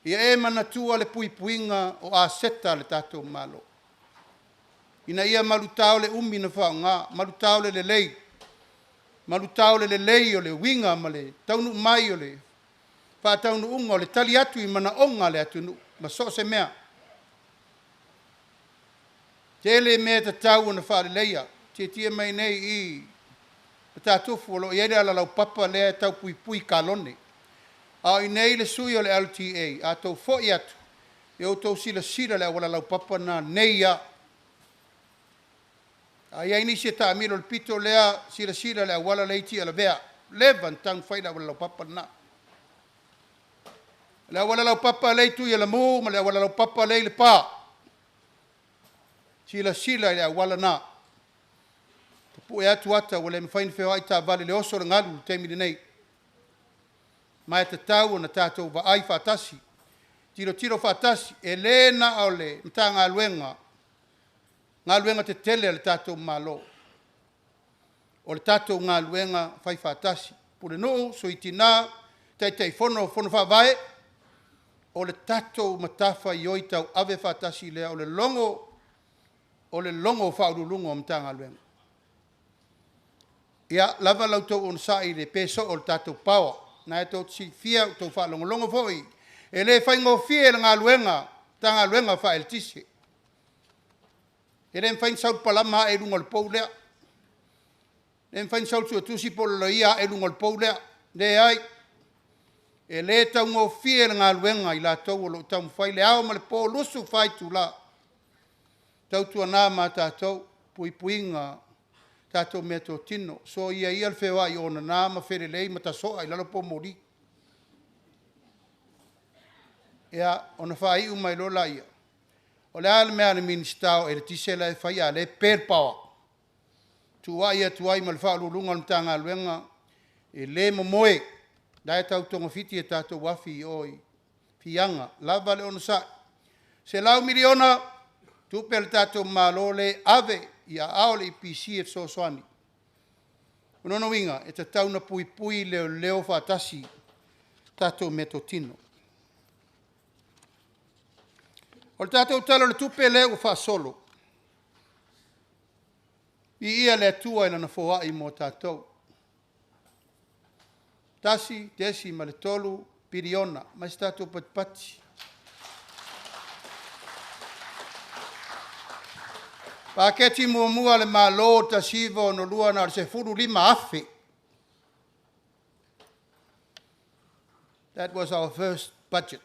ia e manatua le puipuiga o aseta a le tatou Malo, ina ia malutao le umi ona faaaoga, malutao le lelei, malutao le lelei o le uiga ma le taunuu mai o le faataunuuga o le tali atu i manaoga a le atunuu ma so o se mea. Tele mea e tatau ona faaleleia, tietie mai nei i Matatufu o lo o i ai le alalaupapa lea e tau puipui i kalone. A o i inei le sui o le LTA, a outou foi atu, ia outou silasila i le auala laupapa lena nei lava. A i ai nisi e taamilo i le pito lea, silasila i le auala lea i Tialavea, leva ona tatau ona fai le auala laupapa lena. O le auala laupapa lea i Tuialamu ma le auala laupapa lea i Lepa, silasila i le auala lena. Tapue atu ata ua le mafai ona feoai taavale i le oso o le galu i le taimi lenei. Ma e tatau ona tatou vaai faatasi, tilotilo faatasi, e le na o le Matagaluega o Galuega Tetele a le tatou Malo, o le tatou galuega fai faatasi, Pulenuu, Sui Tina, Taitaifono o Fono Faavae, o le tatou matafaioi tauave faatasi lea o le logo o Ofisa Sili o Pulega o Matagaluega. Ia lava la outou onosai i le pe soo o le tatou power, o lena tou te silafia ua outou faalogologo foi, e le faigofie le galuega Matagaluega faaeletise. E le mafai ona sau le palama ae i luga o le pou lea, e le mafai ona sau le suetusi po o le loia ae i luga o le pou lea, leai. E le taugofie le galuega a i latou o lo o taumafai i le ao ma le po, 24 itula, tautuana ma tatou puipuiga o tatou meatotino, soia ia le feoai onana ma felelei ma tasoa i lalo poumoli. Ia, ona faaiu mai loa lea, o le a le mea a le Minisita o Eletise la e fai a o lea e pe le power? Tuuai atu ai ma le Ofisa Sili o Pulega o le Matagaluega, e le momoe, o la e tau togafiti a tatou afi i o i Fiaga, lava le onosai. $100 miliona tupe a le tatou Malo lea e ave i aao o le EPC e fesoasoani. O lona uiga, e tatau ona puipui leoleo faatasi tatou meatotino. O le tatou Tala o le Tupe lea ua faasolo, viia le Atua i Lana foai mo tatou, $1.3 piliona. Aumai se tatou patipati. Paketi muamua a le Malo 1962 na o le 15,000. That was our first budget.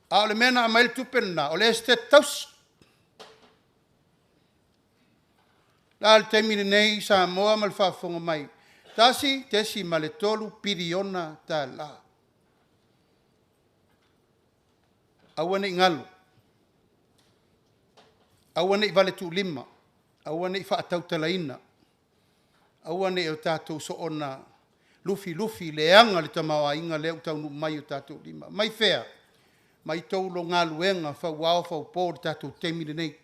A o le mea na aumai ai le tupe lena, o le Esetete Tausi. O le a le taimi lenei Samoa ma le faafofoga mai, $1.3 piliona. Aua ne i galo, aua ne i valetuulima, aua ne i faatautalaina, aua ne i o tatou soona lufilufi leaga le tamaoaiga lea ua taunuu mai i o tatou lima. Mai fea? Mai outou galuega fauao faupo i le tatou taimi lenei.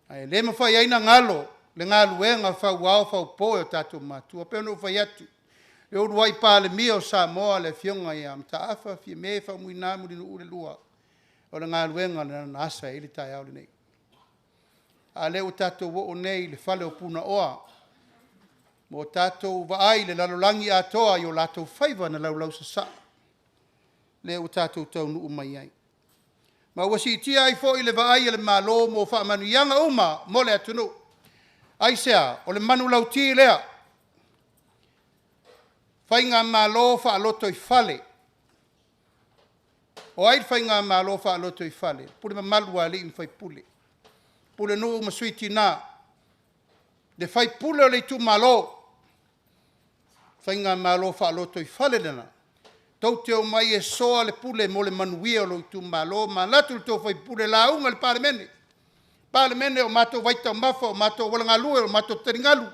Ae le mafai ai ona galo le galuega fauao faupo e o tatou matua. E pei ona ou fai atu, le uluai Palemia o Samoa le Afioga ia Mataafa Fiame Faumuina Mulinuu II, o le galuega lena na asa ai le taeao lenei. A lea ua tatou oo nei i le fale o Punaoa, ua tatou vaai i le lalolagi atoa i o latou faiva na laulausasaa, lea ua tatou taunuu mai ai. Ma ua siitia ai foi le vaai a le Malo mo faamanuiaga uma mo le atunuu. Aisea? O le manulauti lea, Faigamalo faalotoifale. O ai le Faigamalo faalotoifale? Pule mamalu a alii ma faipule, pulenuu ma sui tina, le faipule o le itumalo, faigamalo faalotoifale lena, tou te omai e soa le pule mo le manuia o lou itumalo ma alu atu le tou sui usufono e lauga i le Palemene. Palemene, o matou vaitaumafa, o matou auala galue, o matou taligalu. O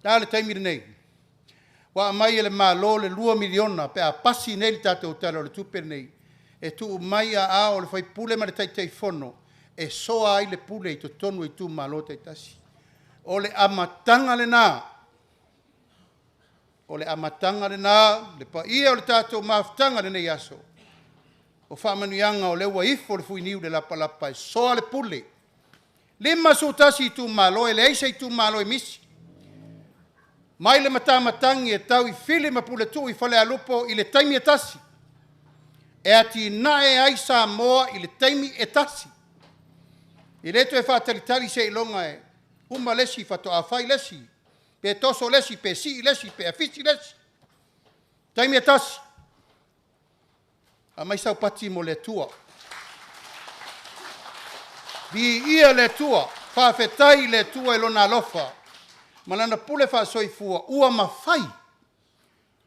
le a le taimi lenei? Ua aumai e le Malo le $2 miliona pe a pasi nei le tatou Tala o le Tupe lenei, e tuu mai i aao o le sui usufono ma le Taitaifono e soa ai le pule i totonu o itumalo taitasi. O le amataga lena, o le amataga lena le paia o le tatou mafutaga i lenei aso, o faamanuiaga o lea ua ifo le fuiniu i le lapalapa e soa le pule. E 51 itumalo, e leai se itumalo e misi, mai le matamatagi e tau i Fili ma Puletuu i Falealupo i le taimi e tasi, e atinae ai Samoa i le taimi e tasi. E le toe faatalitali seiloga e uma le isi faatoa fai le isi, pe toso le isi, pe sii le isi, pe afisi le isi. Taimi e tasi. Aumai sau pati mo le Atua. Viia le Atua, faafetai i le Atua i Lona alofa ma Lana pule faasoifua ua mafai,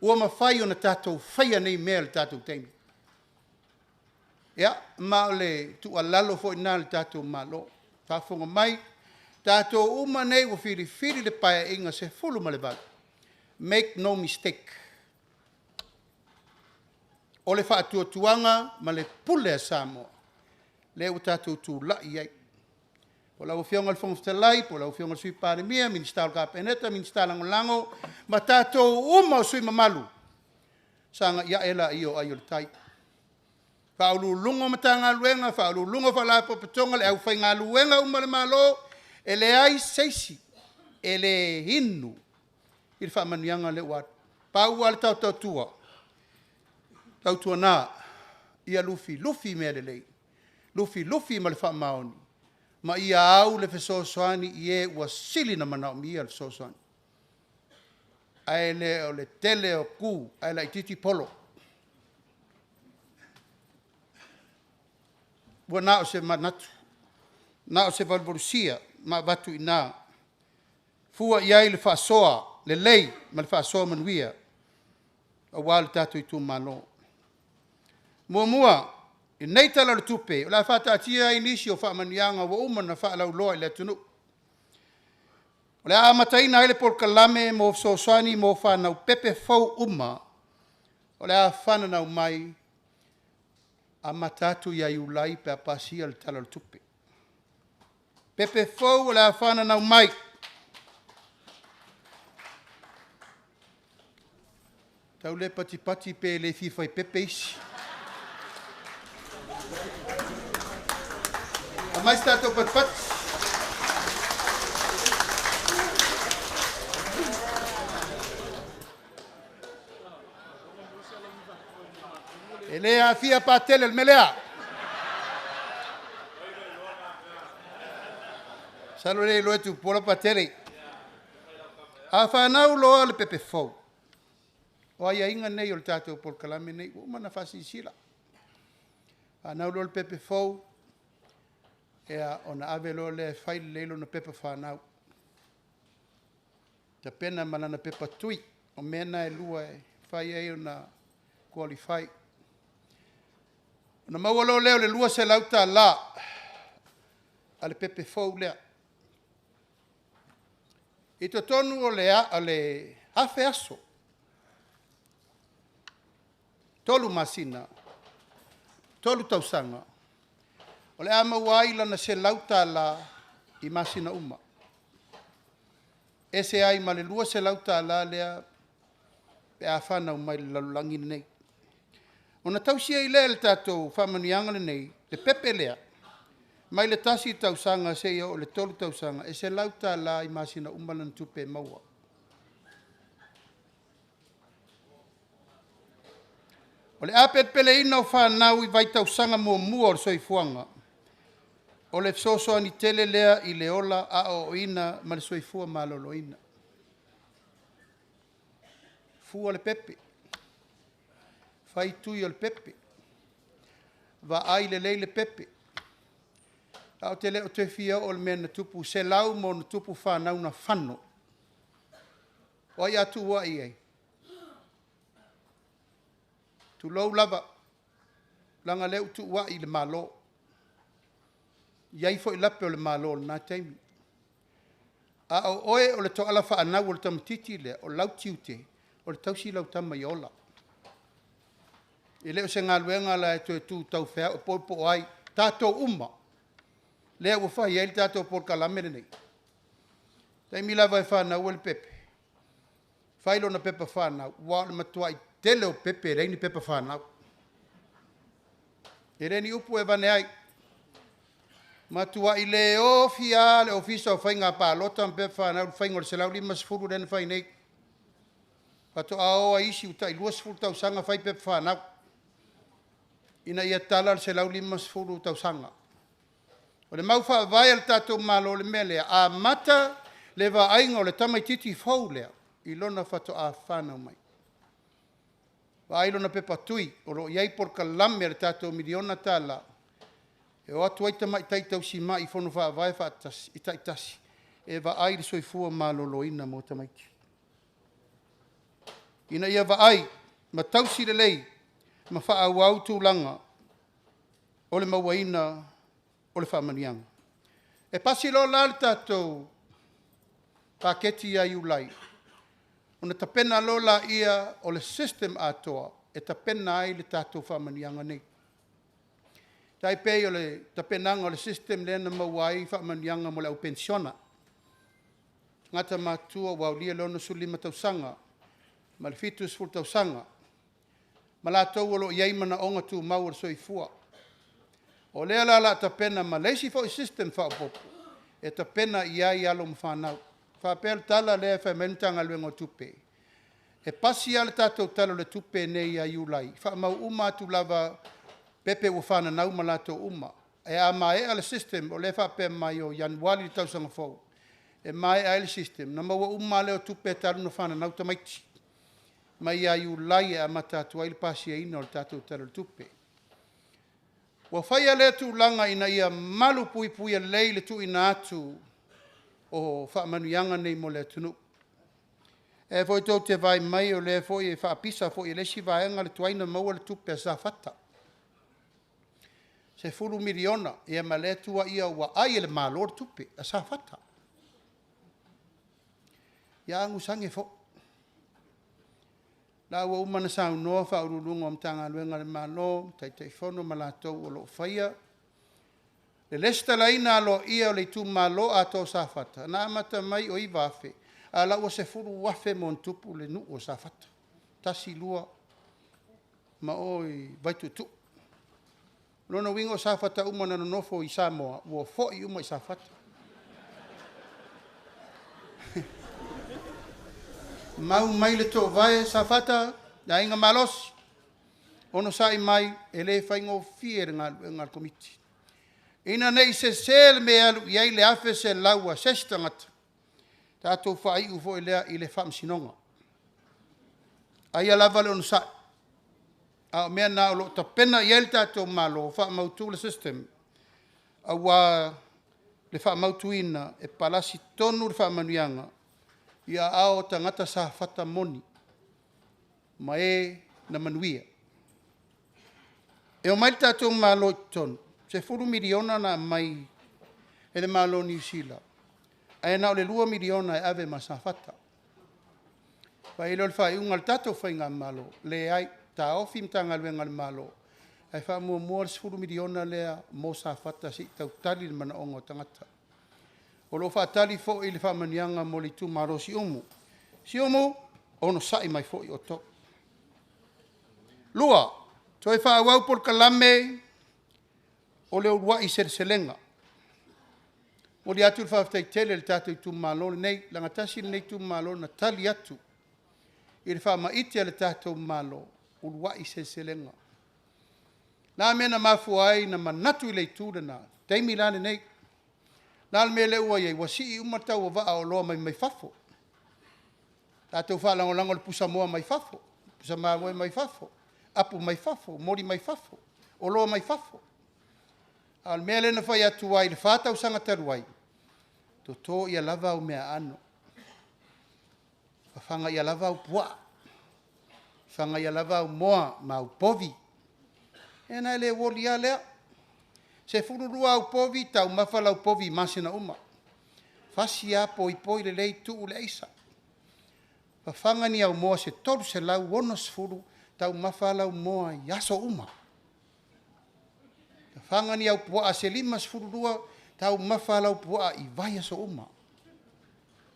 ua mafai ona tatou faia nei mea i le tatou taimi. Ia, ma o le tuualalo foi lena i le tatou Malo, faafofoga mai, tatou uma nei ua filifili i le Paeaiga 18, make no mistake, o le faatuatuaga ma le pule a Samoa, lea ua tatou tulai ai. Po o lau Afioga i le Fofoga Fetalai, po o lau Afioga i le Sui Palemia, Minisita o le Kapeneta, Minisita Lagolago, ma tatou uma o sui usufono mamalu, sagai ae laia o ai o le tai. Ofisa Sili o Pulega o Matagaluega, Ofisa Sili o Pulega o Faalapotopotoga, le aufaigaluega uma a le Malo, e leai se isi e le inu i le faamanuiaga lea ua alu. Pau lava le taotaotua, tautuana ia lufilufi mea lelei, lufilufi ma le faamaoni, ma ia au le fesoasoani i e ua sili ona manaomia le fesoasoani. Ae le o le tele o tu ae laitiiti polo. Ua na o se manatu, na o se valuvalusia ma avatu i ina, fua i ai le faasoa lelei ma le faasoa manuia aua lo tatou itumalo. Muamua, i lenei Tala o le Tupe, o le a faataatia ai nisi o faamanuiaga ua uma ona faalauiloa i le atunuu. O le a amataina ai le polokalame mo fesoasoani mo fanau pepe fou uma o le a fananau mai, amata atu ia Iulai pe a pasia le Tala o le Tupe. Pepe fou o le a fananau mai. Tau le patipati pe le fia fai pepe isi. Aumai se tatou patipati. E le aafia Patele i le mea lea. Masalo e le iloa e Tupuola Patele. A fanau loa le pepe fou, o aiaiga nei o le tatou polokalame nei, ua uma ona faasilasila. Fanau loa le pepe fou, ia ona ave loa lea e fai lelei lona pepa fanau, tapena ma lana pepa tui. O mea na e lua e mafai ai ona qualify. Ona maua loa lea o le $200 a le pepe fou lea. I totonu o le 1,000 aso, 3 masina, 3 tausaga, o le a maua ai lana $100 i masina uma, e ese ai ma le $200 lea pe a fanau mai i le lalolagi lenei. Ona tausi ai lea e le tatou faamanuiaga lenei le pepe lea, mai le 1 tausaga seia oo i le 3 tausaga, e $100 i masina uma lana tupe e maua. O le apelepeleina o fanau i vaitausaga muamua o le soifuaga, o le fesoasoani tele lea i le ola aoaoina ma le soifua maloloina. Fua le pepe, fai tui o le pepe, vaai lelei le pepe. Ae ou te le o toe fia oo i le mea na tupu, 100+ fanau na fano. O ai a tuuai i ai? Tulou lava, leaga o lea ua tuuai le Malo. E i ai foi lape o le Malo i lena taimi. A o oe o le toala fanau o le tamaitiiti lea, o lau tiute, o le tausi lau tama ia ola. E le o se galuega la e toe tu taufeau'e po o ai, o tatou uma lea ua fai ai le tatou polokalame lenei. O le taimi lava e fanau ai le pepe, fai lona pepa fanau, aua o le matuai tele o pepe e leai ni pepa fanau. E le o ni upu e avane ai, matuai leofi lava le Ofisa o Faiga Palota ma Pepa Fanau i le faiga o le 150 lea na fai nei. Faatoa o lava isi ua tai 20 tausaga fai pepa fanau, ina ia tala le 150 tausaga. O le mau faavae a le tatou Malo i le mea lea, amata le vaaiga o le tamaitiiti fou lea i lona faatoa fanau mai. Vaai lona pepa tui, o lo o i ai polokalame a le tatou $1miliona e o atu ai tamaitai tausimai i fono faavae taitasi e vaai le soifua maloloina mo tamaiti, ina ia vaai ma tausi lelei ma faaauau tulaga o le mauaina o le faamanuiaga. E pasi loa la le tatou paketi ia Iulai, ona tapena loa lea o le system atoa e tapena ai le tatou faamanuiaga nei. E tai pei o le tapenaga o le system lea na maua ai faamanuiaga mo le au penisiona, tagata matutua ua aulia le 65 tausaga ma le 70 tausaga, ma latou o lo o i ai manaoga tumau o le soifua. O lea la o le a tapena ma le isi foi system faaopoopo e tapena i ai alo ma fanau. E faapea le tala lea e fai mai ai le Matagaluega o Tupe, e pasi lava le tatou Tala o le Tupe nei ia Iulai, faamau uma atu lava pepe ua fananau ma latou uma. Ae a maea le system o lea e faapea mai o Ianuari i le tausaga fou e maea ai le system, ona maua uma lava lea o tupe talu ona fananau tamaiti, mai ia Iulai e amata atu ai le pasiaina o le tatou Tala o le Tupe. Ua faia lea tulaga ina ia malupuipuia lelei le tuuina atu o faamanuiaga nei mo le atunuu. O lea foi tou te vaai mai o lea foi e faapisa foi e le isi vaega le tuai ona maua le tupe a Safata, $10 miliona, ia ma lea e tuuaia ua ai e le Malo le tupe a Safata. Ia amusani foi. O la ua uma ona saunoa Ofisa Sili o Pulega o Matagaluega a le Malo, Taitaifono ma latou o lo o faia le resitalaina aloaia o le itumalo atoa o Safata, na amata mai o 9,000, a o la e ua 10,000+ le nuu o Safata, 1, 2, ma o i Vaituutuu. O lona uiga o Safata uma na nonofo i Samoa, ua foi uma i Safata. Mau mai le toovae Safata, le aiga malosi, onosai mai, e le faigofie le galuega a le Komiti. Ina ne i sese le mea e alu i ai le $1,100 a se isi tagata, tatou faaiu foi lea i le faamasinoga. A ia lava le onosai, a o mea na o lo o tapena i ai le tatou Malo, faamautu le system, aua le faamautuina e palasi tonu le faamanuiaga i aao o tagata Safata moni ma e na manuia. E omai le tatou Malo i totonu, $10 miliona na aumai e le Malo o Niu Sila, ae na o le $2 miliona e ave ma Safata. Fai ai lea o le faaiuga a le tatou faigamalo, leai, taofi Matagaluega a le Malo, ae faamuamua le $10 miliona lea mo Safata se i tau tali le manaoga o tagata. O lo o faatali foi le faamanuiaga mo le itumalo o Siumu. Siumu, onosai mai foi outou. Lua, toe faaauau polokalame o le uluai seleselega. E momoli atu le faafetai tele i le tatou itumalo lenei, leaga e tasi lenei itumalo na tali atu i le faamaite a le tatou Malo, uluai seleselega. O le a le mea na mafua ai ona manatu i le itu lena? O le taimi la lenei. O le a le mea lea ua i ai? Ua sii uma tau o vaa o oloa mai fafo. Tatou faalagolago i le pusamoa mai fafo, pusa mamoe mai fafo, apu mai fafo, moli mai fafo, oloa mai fafo. A o le mea lea na fai atu ai i le 4 tausaga talu ai, toto ia lava au meaaano, fafaga ia lava au puaa, fafaga ia lava au moa ma au povi, ia ona e le uoli lava lea. 12 au povi, taumafa lau povi i masina uma. Fasi lava poipoi lelei tuu le aisa. Fafaga ni au moa se 360, taumafa lau moa i aso uma. Fafaga ni au puaa se 52, taumafa lau puaa i vaiaso uma.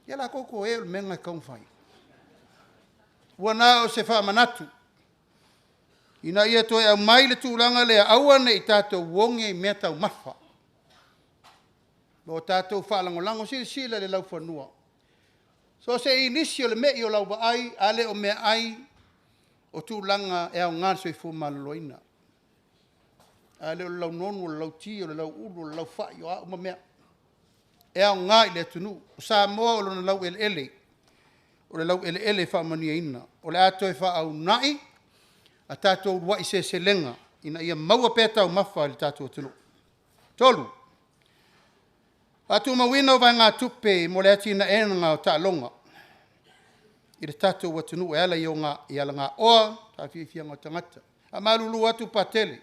Ia la outou e o le mea lena e tatau ona fai. Ua na o se faamanatu, ina ia toe aumai le tulaga lea, aua ne i tatou oge i mea taumafa, ma o tatou faalagolago. Silasila i le laufanua, so o se inisi o le mei o lau vaai, a le o meaai, o tulaga e aoga i le soifua maloloina. A le o le launonu, o le lauti, o le lauulu, o le laufai, o a uma mea, e aoga i le atunuu. O Samoa o lona laueleele, o le laueleele e faamanuiaina. O le a toe faauunai a tatou uluai seleselega ina ia maua pea taumafa a le tatou atunuu. 3. Faatumauina o vaegatupe mo le atinaeina o taaloga i le tatou atunuu e ala i alagaoa saafiafiaga a tagata. E faamalulu atu Patele,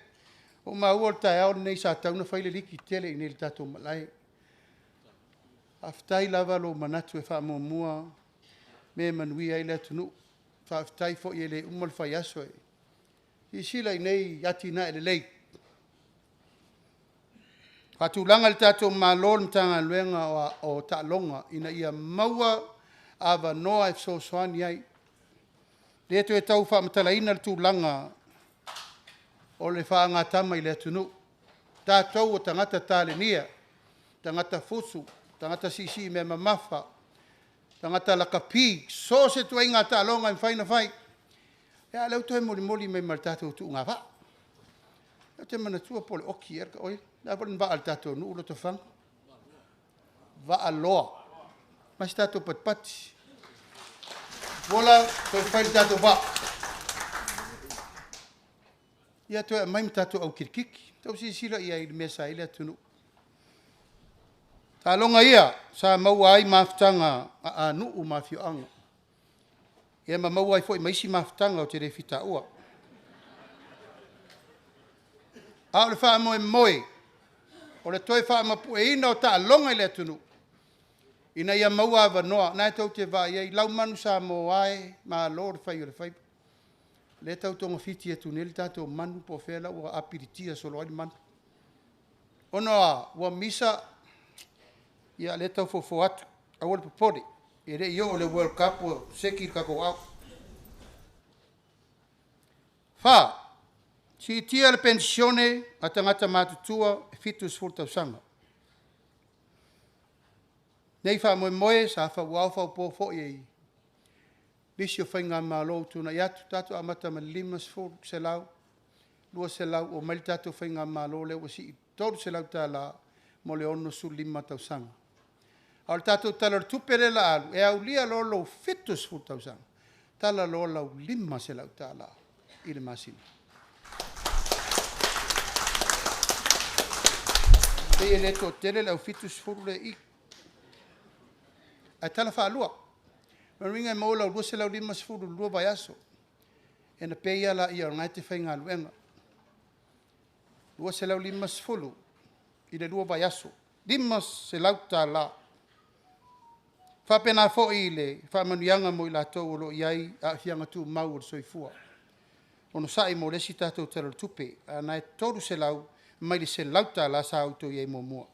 ua ou maua o le taeao lenei sa tatau ona fai le liki tele i inei i le tatou malae. Faafetai lava lou manatu e faamuamua mea e manuia ai le atunuu. Faafetai foi e le uma le fai aso. Silasila i nei atinae lelei, faatulaga e le tatou Malo le Matagaluega o Taaloga ina ia maua avanoa e fesoasoani ai. E le toe tau faamatalaina le tulaga o le faagatama i le atunuu. O tatou o tagata talenia, tagata fusu, tagata siisii mea mamafa, tagata lakapi, so o se ituaiga taaloga e mafai ona fai. A o lea ua toe molimoli mai ma le tatou tuugavaa. Ou te manatua po o le Oki ea, oi, o le a foi le vaa a le tatou nuu Lotofaga? Vaaloa. Ma se tatou patipati. Tupuola, toe fai le tatou vaa. Ia toe aumai ma tatou au kirikiti. Tou silasila i ai i le mea sa i ai le atunuu. O taaloga ia sa maua ai mafutaga a nuu ma afioaga, ia ma maua ai foi ma isi mafutaga ou te le fia taua. A o le faamoemoe, o le toe faamapueina o taaloga i le atunuu, ina ia maua avanoa. O lena tou te vaai i ai, lau manu Samoa e, malo le fai o le faiva. O lea e tau togafiti atu nei le tatou manu po o fea la ua apilitia solo ai le manu. Ona o a? Ua misa, ia o lea e tau fofo atu, aua le popole, e le i oo i le World Cup ua seki le tatou aao. 4, siitia le penisione a tagata matutua e 70 tausaga. O lenei faamoemoe sa fauao faupo foi e nisi o faigamalo ua tuanai atu, tatou amata mai i le 50, 100, 200, omai le tatou faigamalo lea ua sii $300 mo le 65 tausaga. A o le tatou Tala o le Tupe lea o le a alu, e aulia loa lou 70 tausaga, tala loa lau $500 i le masina. E pei e le toatele le au 70 lea e i i, ae tala faalua. O lona uiga e maua lau $250 i le 2 vaiaso, ona pay lava lea o lena e te faigaluega. $250 i le 2 vaiaso, $500. E faapena foi i le faamanuiaga mo i latou o lo o i ai aafiaga tumau o le soifua. Onosai mo le isi tatou Tala o le Tupe, a o lena e $300 mai le $100 sa outou i ai muamua.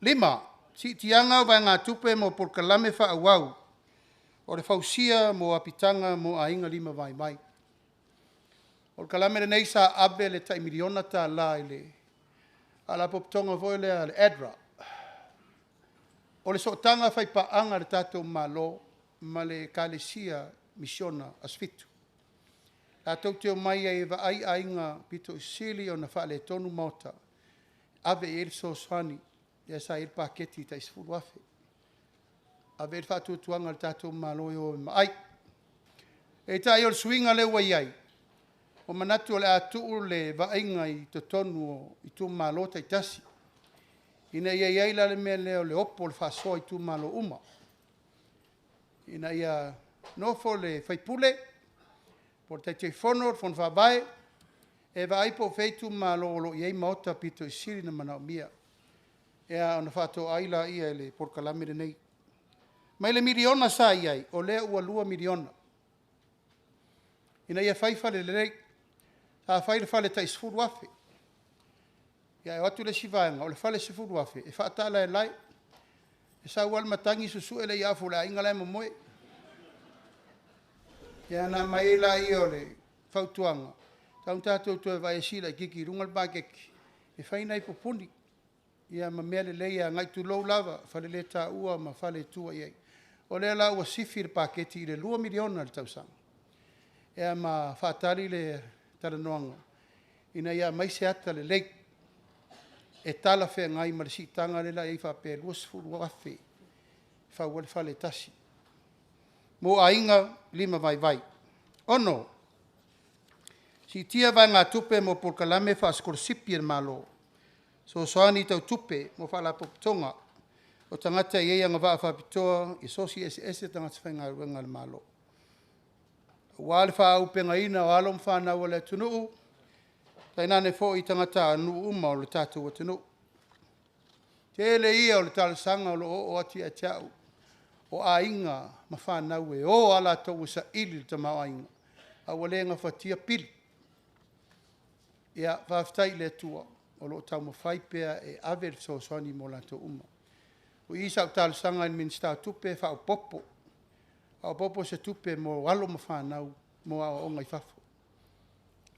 5. Siitiaga o vaegatupe mo polokalame faaauau o le fausia mo apitaga mo aiga lima vaivai. O le polokalame lenei sa ave le tai $1miliona i le faalapotopotoga foi lea o le ADRA. O le sootaga faipaaga a le tatou Malo ma le Ekalesia Misiona Asofitu. Latou te omai ai e vaai aiga aupito sili ona faaletonu maota, ave i ai le fesoasoani, lea sa i ai le paketi tai $10,000. Ave i ai le faatuatuaga o le tatou Malo e o e vaai. Peitai o le suiga lea ua i ai, ua manatu o le a tuu le vaaiga i totonu o itumalo taitasi, ina ia i ai la le mea lea o le opo o le faasoa i itumalo uma, ina ia nofo le sui usufono po o le Taitaifono, o le Fono Faavae, e vaai po o fea itumalo o lo o i ai maota aupito sili ona manaomia, ona faatoai lea i le polokalame lenei. Mai le $1miliona sa i ai, o lea ua $2 miliona, ina ia fai fale lelei. Sa fai le fale tai $10,000, ae o atu le isi vaega, o le fale $10,000 e faatalaelae, e sau lava le matagi susue le afu o le aiga la e momoe. Ia ona aumai ai lea o le fautuaga, e tatau ona tatou toe vaai e sii laitiiti i luga le paketi e fai nai pupuni ma mea lelei agai, tulou lava, faleletaua ma fale e tua i ai. O lea la ua sifi le paketi i le $2 miliona i le tausaga, ma faatali le talanoaga ina ia aumai se ata lelei e talafeagai ma le siitaga lea o le a i ai faapea e $20,000 e fau ai le fale e tasi mo aiga lima vaivai. 6. Siitia vaegatupe mo polokalame faasikolasipi a le Malo, fesoasoani tau tupe mo faalapotopotoga o tagata e i ai agavaa faapitoa i asosi eseese tagata faigaluega a le Malo, aua le faaauupegaina o alo ma fanau a le atunuu, tainane foi tagatanuu uma o le tatou atunuu. Tele ia o talosaga o lo o oo atu ia te au, o aiga ma fanau e o lava latou e saili le tamaoaiga, a ua le gafatia pili. Ia faafetai i le Atua o lo o taumafai pea e ave le fesoasoani mo latou uma. O i sa ou talosaga ai i le Minisita o Tupe e faaopoopo, faaopoopo se tupe mo alo ma fanau mo aoaoga i fafo.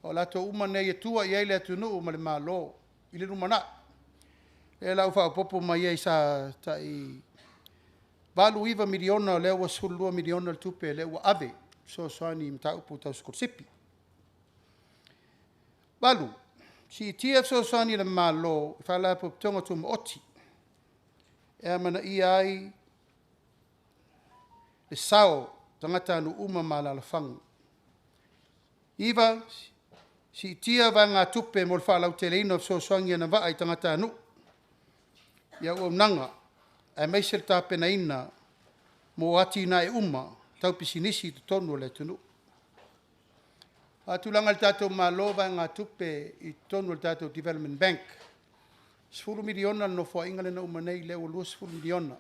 O i latou uma nei e tua i ai le atunuu ma le Malo i le lumanai. O lea la ua faaopoopo mai ai sa tai $8-9 miliona o lea ua $12 miliona le tupe lea ua ave e fesoasoani i mataupu tau sikolasipi. 8. Siitia fesoasoani a le Malo i Faalapotopotoga Tumaoti e amanaia ai le sao o tagatanuu uma ma alaalafaga. 9. Siitia vaegatupe mo le faalauteleina o fesoasoani agavaa i tagatanuu i auaunaga aemaise le tapenaina mo atinae uma tau pisinisi i totonu o le atunuu. Faatulaga e le tatou Malo vaegatupe i totonu o le tatou Development Bank, $10 miliona le Nofoaiga lea na uma nei, lea ua $20 miliona.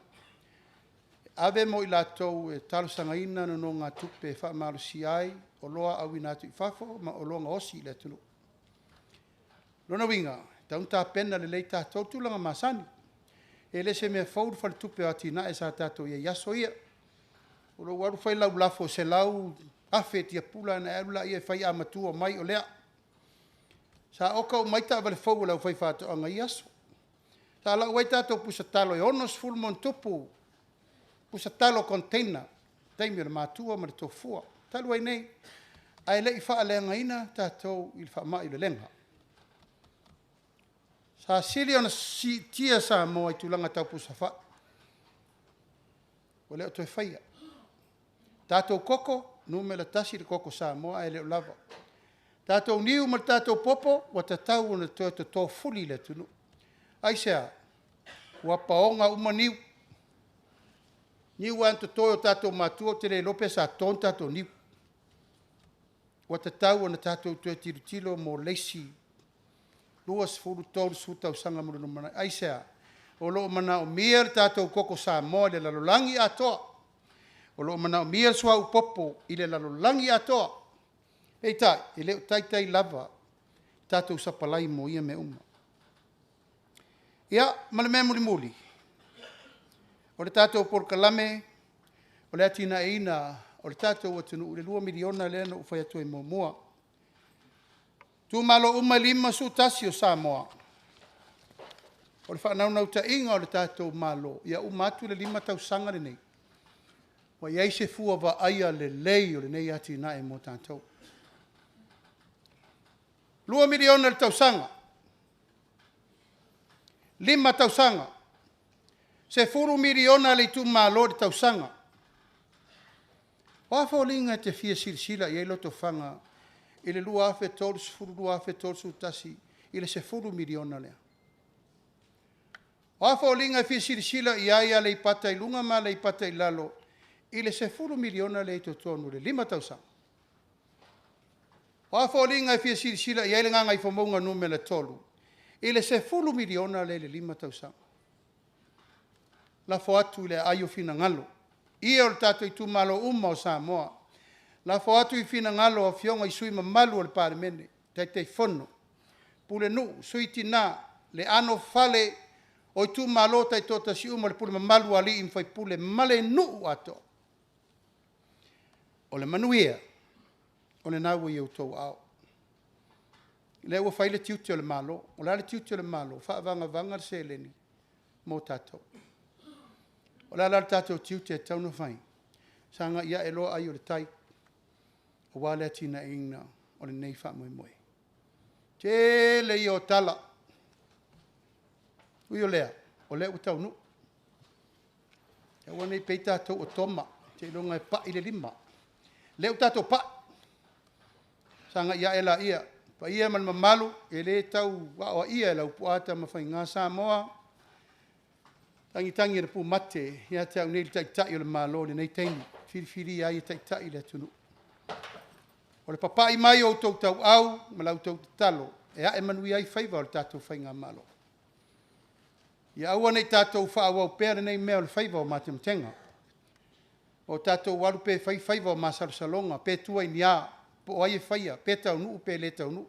E ave mo i latou e talosagaina nonogatupe e faamalosia ai oloa auina atu i fafo ma oloa gaosi i le atunuu. O lona uiga, e tatau ona tapena lelei tatou tulaga masani. E le o se mea fou le Faletupe o Atinae sa tatou i ai i aso ia. O lou alu fai lau lafo e $100,000 tiapula ona e alu lea e fai, a matua mai o lea. Sa oka uma ai taavale fou a le aufaifaatoaga i ia aso. Sa lau ai tatou pusatalo e 60+ pusa talo container i taimi o le matua ma le tofua, talu ai nei, ae le i faaleagaina tatou i le faamai o le lega. Sa sili ona siitia Samoa i tulaga tau pusafai. Ua le o toe faia. Tatou koko, numera 1 le koko Samoa ae le o lava. Tatou niu ma le tatou popo, ua tatau ona toe toto fuli i le atunuu. Aisea? Ua paoga uma niu. Niu lava na toto e o tatou matua ou te le iloa pe sa toto ni tatou niu. Ua tatau ona tatou toe tilotilo mo le isi 20, 30 tausaga mo le lumanai. Aisea? O lo o manaomia le tatou koko Samoa i le lalolagi atoa. O lo o manaomia le suauu popo i le lalolagi atoa. Peitai, e le o taitai lava tatou sapalai mo ia mea uma. Ia, ma le mea mulimuli, o le tatou polokalame o le atinaeina o le tatou atunuu i le $2 miliona lea na ou fai atu ai muamua. Itumalo uma e 51 o Samoa, o le faanaunautaiga o le tatou Malo, ia uma atu le 5 tausaga lenei, ua i ai se fua vaaia lelei o lenei atinae mo tatou. $2 miliona i le tausaga, 5 tausaga, $10 miliona a le itumalo i le tausaga. O a foliga e te fia silasila i ai Lotofaga i le 2030, 2031 i le $10 miliona lea? O a foliga e fia silasila i ai Aleipata i Luga ma Aleipata i Lalo i le $10 miliona lea i totonu o le 5 tausaga? O a foliga e fia silasila i ai le Gagaifomauga Nu.3 i le $10 miliona lea i le 5 tausaga? Lafo atu i le aai o finagalo, paia o tatou itumalo uma o Samoa, lafo atu i finagalo o Afioga i sui usufono mamalu o le Palemene, Taitaifono, Pulenuu, Sui Tina, le anofale o itumalo taitoatasi uma, le pule mamalu a alii ma faipule ma le nuu atoa. O le manuia, o lena ua i outou aao. O lea ua fai le tiute o le Malo. O le a le tiute o le Malo? Faavagavaga le seleni mo tatou. O le a la le tatou tiute e tatau ona fai? Sagai ae loa ai o le tai aua le atinaeina o lenei faamoemoe. Tele ia o tala, ui o lea, o lea ua taunuu. Aua ne i pei tatou o Toma seiloga e pai le lima. O lea ua tatou pai, sagai ae laia. Le paia ma le mamalu, e le tau aoaia e Laupua Tamafaiga. Samoa, tagitagi e le pumate ia te au nei le Taitai o le Malo i lenei taimi, filifilia ai e taitai le atunuu. O le papai mai o outou tauau ma la outou tatalo e ae manuia ai faiva o le tatou faigamalo. Ia aua ne i tatou faaauau pea lenei mea o le faiva o matematega, o tatou alu pea e fai faiva o masalosaloga, pe tua i ni a, po o ai e faia, pe taunuu pe le taunuu.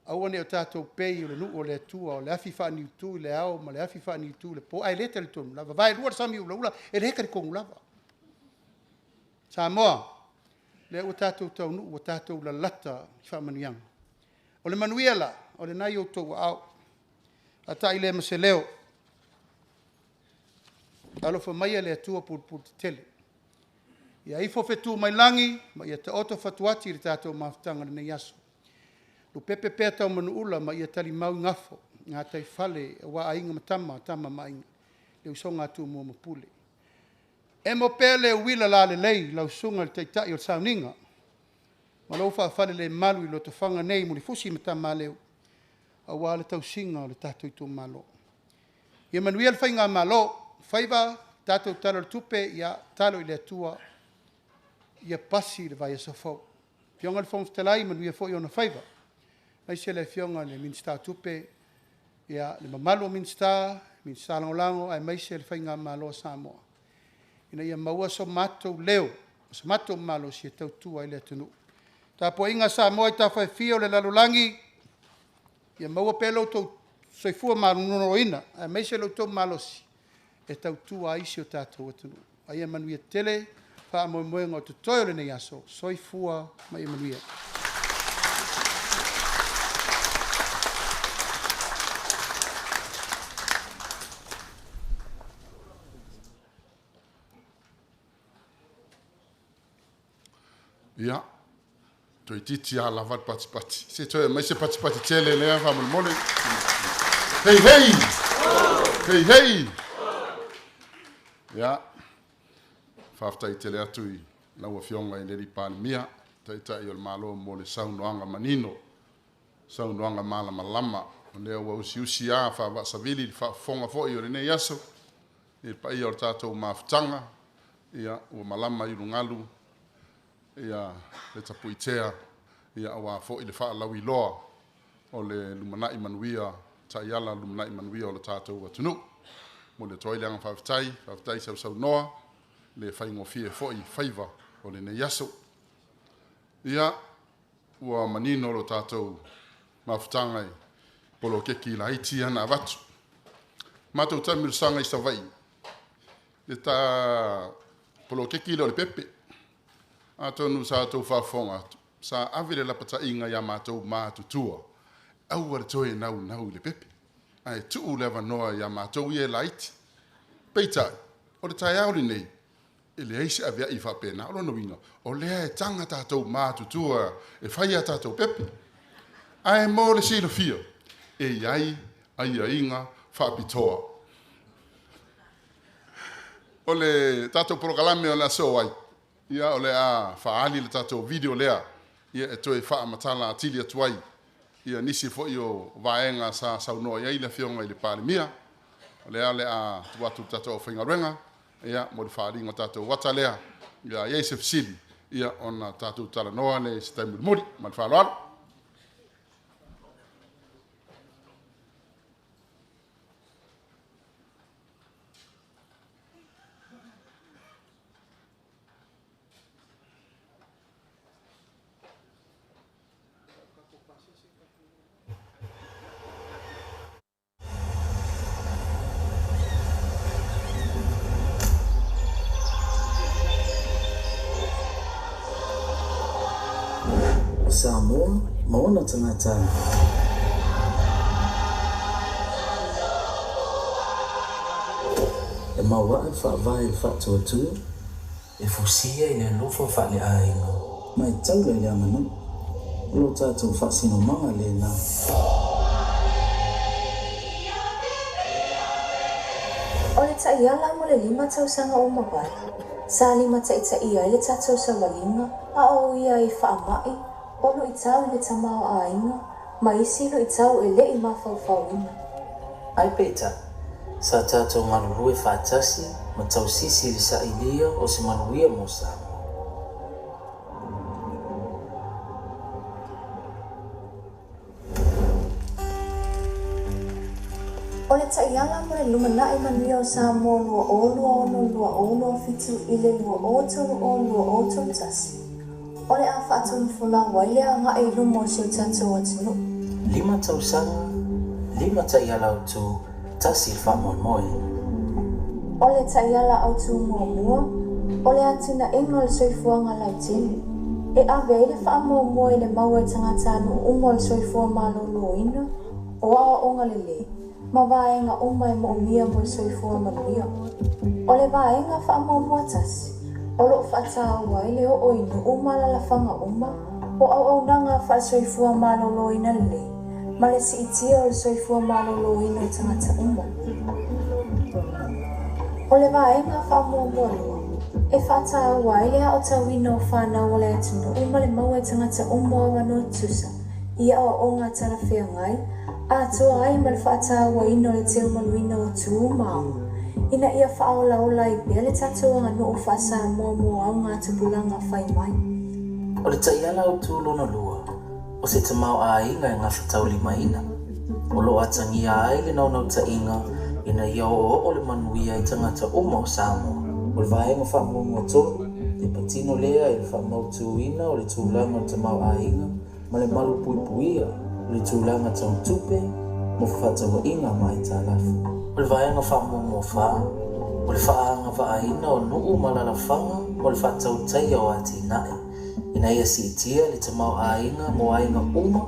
Aua ne i o tatou pei o le nuu o le Atua, o le afi faaniutu i le ao ma le afi faaniutu i le po, ae le talitonu lava. Vaelua le sami ulaula, e le talitonu lava. Samoa, o lea ua tatou taunuu, ua tatou lalata i faamanuiaga. O le manuia la, o lena e i outou aao. Faata'i lea ma se leo, alofa maia le Atua pulepuletetele, ia ifo fetu mai lagi ma ia taoto fatuati le tatou mafutaga i lenei aso. Lupepe pea Taumanuula ma ia talimau igafo gataifale aua Aiga ma Tama, Tama ma Aiga, le usoga a Tumua ma Pule. Emo pea le uila lalelei i lau Susuga i le Taitai o le Sauniga ma lou faafalelemalu i Lotofaga nei Mulifusi ma Tamaleu, aua le tausiga o le tatou itumalo. Ia manuia le faigamalo faiva, tatou Tala o le Tupe, ia tatalo i le Atua ia pasi i le vaiaso fou. Lau Afioga i le Fofoga Fetalai, manuia foi ona faiva, aemaise le Afioga i le Minisita o Tupe, le mamalu o Minisita, Minisita Lagolago aemaise le faigamalo a Samoa, ina ia maua so matou leo, so matou malosi e tautua ai le atunuu. Le tapuaiga a Samoa i tafa e fia o le lalolagi, ia maua pea lo outou soifua maloloina, aemaise lo outou malosi e tautua ai si o tatou atunuu. A ia manuia tele faamoemoega o totoe o lenei aso. Soifua ma ia manuia. Ia, Toeitiiti lava lava le patipati. Se toe aumai se patipati tele lea faamolemole. Hei hei! Hei hei! Ia, faafetai tele atu i lau Afioga i le Palemia, Taitai o le Malo mo le saunoaga manino, saunoaga malamalama. O lea ua usiusi lava faavaasavili le faafofoga foi o lenei aso i le paia o le tatou mafutaga. Ia, ua malama i ulugalu ia le tapuitea ia aua foi le faalauiloa o le lumanai manuia, taiala lumanai manuia o le tatou atunuu. Momoli atu ai le agaga faafetai, faafetai sausaunoa, le faigofie foi faiva o lenei aso. Ia, ua manino lo tatou mafutaga i poloketi laiti ia na avatu. Matou taamilosaga i Savaii, le ta poloketi lea o le pepe. Atonu sa outou faafofoga atu, sa ave le lapataiga ia matou matutua, aua le toe naunau i le pepe, ae tuu le avanoa ia matou ia e laiti. Peitai, o le taeao lenei, e leai se aveai faapena. O lona uiga, o lea e taga tatou matutua e fai a tatou pepe. Ae mo le silafia, e i ai aiaiga faapitoa. O le tatou polokalame o le aso ai, ia o le a faaali le tatou video lea, ia e toe faamatala atili atu ai ia nisi foi o vaega sa saunoa i ai le Afioga i le Palemia. O lea o le a tuu atu i le tatou aufaigaluega ia mo le faaaliga o tatou ata lea. Ia i ai se fesili, ia ona tatou talanoa lea i se taimi mulimuli. Ma le faaaloalo. O Samoa ma ona tagata. E mauae le faavae i le faatuatua. E fusia i le alofa faaleaiga. Ma e taula i le aganuu. O lo tatou faasinomaga lena. O le taiala mo le 5 tausaga ua mavae, sa limataitaia ai le tatou savaliga a o uia ai faamai, o luitau i le tamaoaiga ma isi luitau e le i mafaufauina. Ai peitai, sa tatou galulue faatasi ma tausisi i le sailia o se manuia mo Samoa. O le taiala mo le lumanai manuia o Samoa 2026 2027 i le 2030 2031, o le a faatonufolau ai le agai i luma o si o tatou atunuu. 5 tausaga, 5 taiala autu, tasi le faamoemoe. O le taiala autu muamua, o le atinaega o le soifuaga lautele, e ave ai le faamuamua i le maua e tagatanuu uma o le soifua maloloina, o aoaoga lelei, ma vaega uma e moomia mo le soifua manuia. O le vaega faamuamua tasi, o loo faataua ai le oo i nuu ma alaalafaga uma o auaunaga faalesoifua maloloina lelei ma le siitia o le soifua maloloina o tagata uma. O le vaega faamuamua lua, e faataua ai le aotauina o fanau o le atunuu ma le maua e tagata uma o avanoa tutusa i aoaoga talafeagai, atoa ai ma le faatauaina o le teumaluina o tu ma aga, ina ia faaolaola ai pea le tatou aganuu faa-Samoa mo aoga tupulaga fai mai. O le taiala autu lona lua, o se tamaoaiga e gafataulimaina, o lo o atagia ai le naunautaiga ina ia oooo le manuia i tagata uma o Samoa. O le vaega faamuamua tolu, e patino lea i le faamautuina o le tulaga o le tamaoaiga ma le malupuipuia o le tulaga tau tupe mo fefaatauaiga ma aitalafu. O le vaega faamuamua fa, o le faaagavaaina o nuu ma alaalafaga mo le faatautaia o atinae, ina ia siitia le tamaoaiga mo aiga uma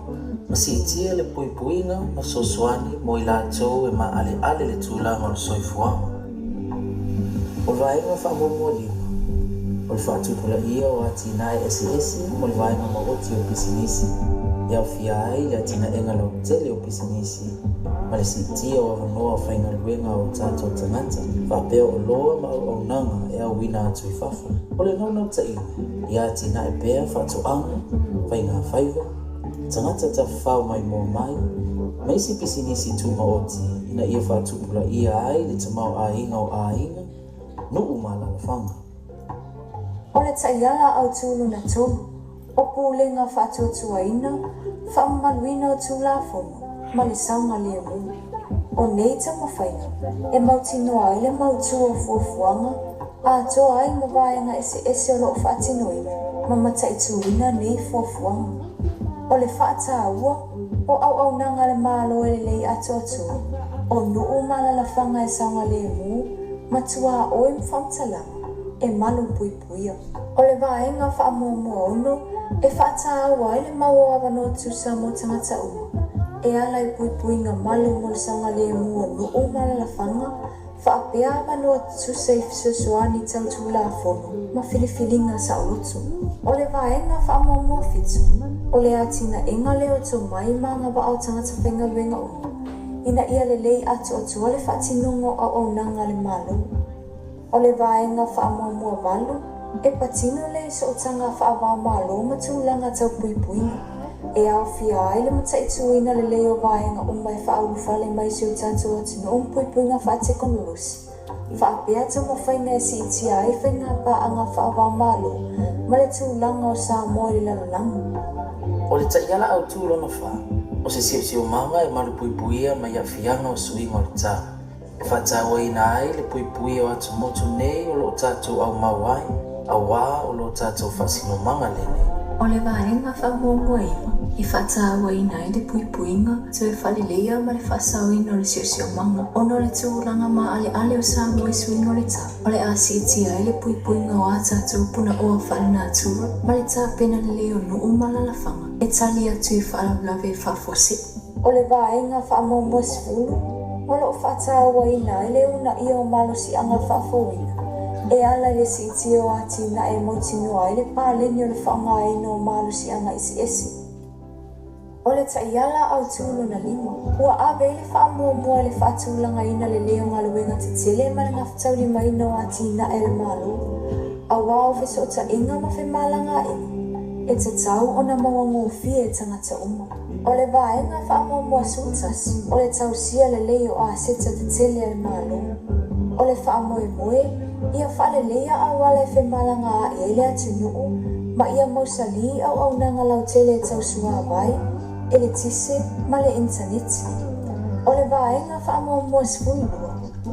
ma siitia le puipuiga ma fesoasoani mo i latou e maaleale le tulaga o le soifuaga. O le vaega faamuamua lima, O le faatupulaia o atinae eseese mo le vaega maoti o pisinisi, e aofia ai le atinaega lautele o pisinisi ma le siitia o avanoa faigaluega a o tatou tagata, faapea oloa ma auaunaga e auina atu i fafo. O le naunautaiga, ia atinae pea faatoaga, faigafaiva, tagata tafafao maimoa mai, ma isi pisinisi tumaoti ina ia faatupulaia ai le tamaoaiga o aiga, nuu ma alaalafaga. O le Taiala Autu Lona Tolu, o Pulega Faatuatuaina, Faamamaluina o Tulafono ma le Saogalemu. O nei taumafaiga e mautinoa ai le mautu o fuafuaga atoa ai ma vaega eseese o lo o faatinoina ma mataituina nei fuafuaga. O le faataua o auaunaga a le Malo e lelei atoatoa, o nuu ma alaalafaga e saogalemu ma tuaoi ma faamatalaga e malupuipuia. O le vaega faamuamua ono e faataua ai le mau o avanoa tutusa mo tagata uma e ala i puipuiga malu mo le saogalemu o nuu ma alaalafaga, faapea avanoa tutusa i fesoasoani tau tulafono ma filifiliga saoloto. O le vaega faamuamua fitu, o le atinaega lea o tomai ma agavaa o tagata faigaluega uma, ina ia lelei atoatoa le faatinoga o auaunaga a le Malo. O le vaega faamuamua valu, e patino le sootaga faava-o-Malo ma tulaga tau puipuiga, e aofia ai le mataituina lelei o vaega uma e faaulufale mai i si o tatou atunuu ma puipuiga faatekonolosi, faapea taumafaiga e siitia ai faiga paaga faava-o-Malo ma le tulaga o Samoa i le lalolagi. O le taiala autu lona fa, o se siosiomaga e malupuipuia mai aafiaga o suiga o le tau, e faatauaina ai le puipuia o atumotu nei o lo o tatou aumau ai, auā o lo tatou faasinomaga lenei. O le vaega faamuamua iva e faatauaina ai le puipuiga toe faaleleia ma le faasaoina o le siosiomaga ona o le tulaga maaleale o Samoa i suiga o le tau, o le a siitia ai le puipuiga o a tatou punaoa faalenatura ma le tapena lelei o nuu ma alaalafaga e tali atu i faalavelave faafuasei. O le vaega faamuamua 10 o lo o faatauaina ai le uunaia o malosiaga faafouina e ala i le siitia o atinae e mautinoa ai le paleni o le faaaogaina o malosiaga eseese. O le taiala autu lona lima, ua ave ai le faamuamua i le faatulagaina lelei o galuega tetele ma le gafataulimaina o atinae a le Malo, auā o fesootaiga ma femalagaaiga e tatau ona mauagofie e tagata uma. O le vaega faamuamua 11, o le tausia lelei o aseta tetele a le Malo. O le faamoemoe, ia faaleleia auala e femalagaai ai le atunuu ma ia mausali auaunaga lautele tau suavai, eletise ma le initaneti. O le vaega faamuamua 12,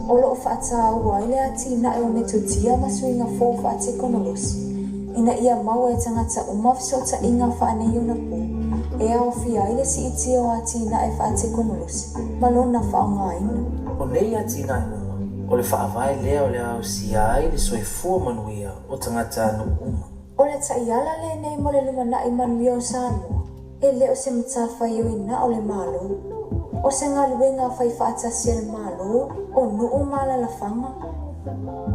o lo o faataua ai le atinae o metotia ma suiga fou faatekonolosi, ina ia maua e tagata uma fesootaiga faaneionapo e aofia ai le siitia o atinae faatekonolosi ma lona faaaogaina. O nei atinae uma, o le faavae lea o le a ausia ai le soifua manuia o tagatanuu uma. O le taiala lenei mo le lumanai manuia o Samoa, e le o se matafaioi na o le Malo. O se galuega faifaatasi a le Malo, o nuu ma alaalafaga,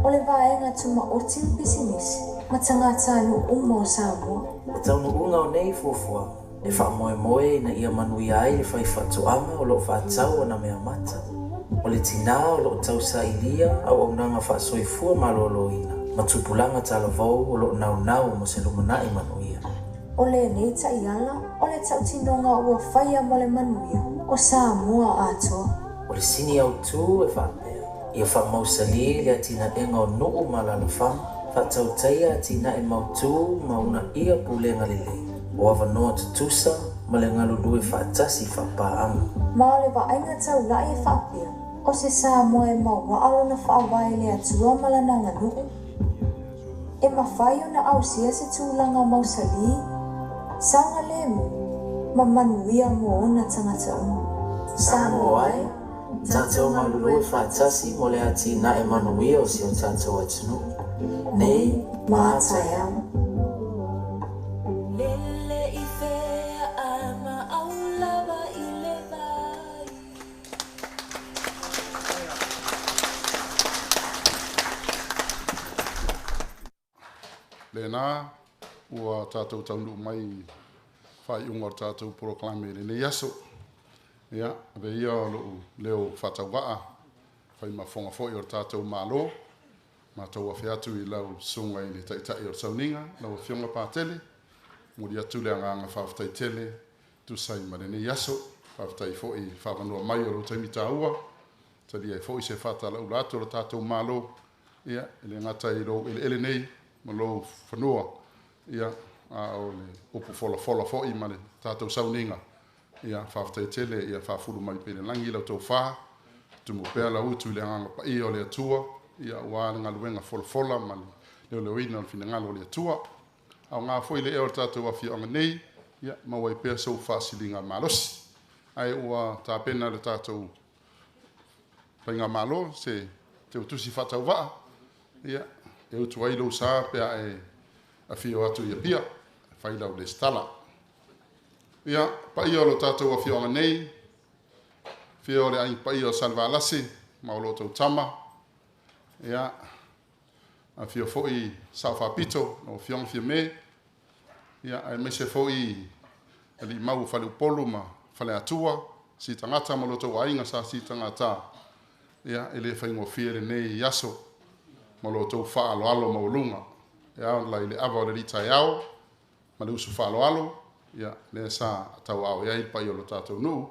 o le vaega tumaoti ma pisinisi ma tagatanuu uma o Samoa. O taunuuga o nei fuafuaga, e faamoemoe ina ia manuia ai le faifaatoaga o lo o faatau ana meamata, o le tinā o lo o tausailia auaunaga faasoifua maloloina ma tupulaga talavou o lo o naunau mo se lumanai manuia. O lenei taiala, o le tautinoga ua faia mo le manuia o Samoa atoa. O le sini autu e faapea, ia faamausalī le atinaega o nuu ma alaalafaga, faatautaia atinae mautū ma uunaia pulega lelei, o avanoa tutusa ma le galulue faatasi faapaaga. Ma o le vaaiga taulai e faapea, o se Samoa e mauaa lona faavae i le Atua ma lana aganuu, e mafai ona ausia se tulaga mausali, saogalemu ma manuia mo ona tagata uma. Samoa e, tatou galulue faatasi mo le atinae manuia o si o tatou atunuu, nei ma a taeao. Lele i fea a ma au lava i le vai. Lena ua tatou taunuu mai i faaiuga o le tatou polokalame i lenei aso. Ia, avea ia o lou leo faatauvaa, faimafofoga foi o le tatou Malo, matou afe atu i lau susuga i le Taitai o le Sauniga, lau Afioga Patele, momoli atu le agaga faafetai tele tusa ai ma lenei aso. Faafetai foi i le faaavanoa mai o lou taimi taua, talia ai foi se faatalaula atu o le tatou Malo, ia, e le gata i lou eleele nei ma lou fanua, ia, a o le upu folafola foi ma le tatou sauniga. Ia, faafetai tele, ia faafulu mai pea i le lagi lau tofa, tumu pea lau utu i le agaga paia o le Atua, ia, aua le galuega folafola ma le leoleoina o le finagalo o le Atua. Aoga foi le ea o le tatou afioaga nei, ia, maua ai pea sou faasiligamalosi. Ae ua tapena le tatou Faigamalo se teutusi faatauvaa, ia, e utu ai lou sa pe a e afio atu i Apia, e fai lau lesitala. Ia, paia o lo tatou afioaga nei, afio o le Aiga Paia o Salevalasi ma o lo outou tama, ia, afio foi Sao Faapito, lau Afioga Fiame, ia, aemaise foi alii mau o Faleupolu ma Faleatua, Sitagata ma lo outou aiga sa Sitagata, ia, e le faigofie lenei aso ma lo outou faaaloalo maualuga. E ala i le ava o le alii taeao ma le usu faaaloalo, ia, lea sa tauaao i ai le paia o lo tatou nuu.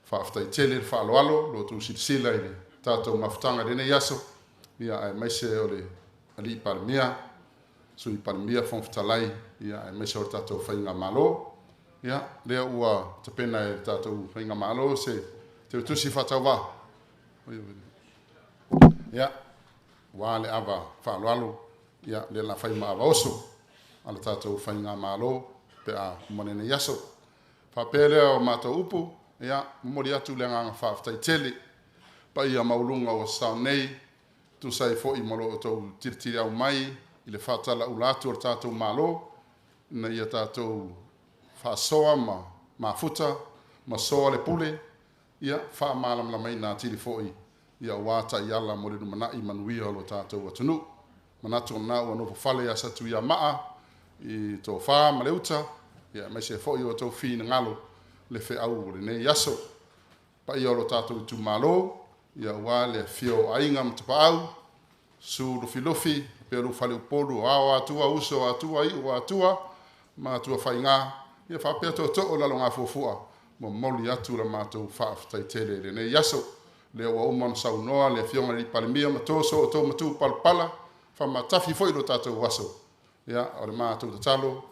Faafetai tele le faaaloalo, lo outou silasila i le tatou mafutaga i lenei aso, ia, aemaise o le alii Palemia, Sui Palemia, Fofoga Fetalai, ia, aemaise o le tatou Faigamalo. Ia, lea ua tapena e le tatou Faigamalo se teutusi faatauvaa. Ia, ua le ava faaaloalo, ia, lea la fai ma ava oso a le tatou Faigamalo pe a uma lenei aso. Faapea lea o matou upu, ia, momoli atu le agaga faafetai tele, paia maualuga ua sasao nei, tusa ai foi ma lo outou tilitiliau mai i le faatalaula atu o le tatou Malo, ina ia tatou faasoa ma mafuta ma soa le pule, ia faamalamalamaina atili foi ia aua taiala mo le lumanai manuia o lo tatou atunuu. Manatu lena ua nofo fale ia Satuiamaa i tofa ma le uta, ia aemaise foi o outou finagalo le feau o lenei aso. Paia o lo tatou itumalo, ia aua le afio o Aiga ma Tapaau, Susu Lufilufi, faapea lou Faleupolu, o Ao o Atua, Uso o Atua, Iu o Atua, ma Atua Faiga, ia faapea tootoo o Lalogafuafua, momoli atu la matou faafetai tele i lenei aso. Lea ua uma ona saunoa le Afioga i le Palemia ma toso outou matupalapala, faamatafi foi lo tatou aso. Ia, o le matou tatalo,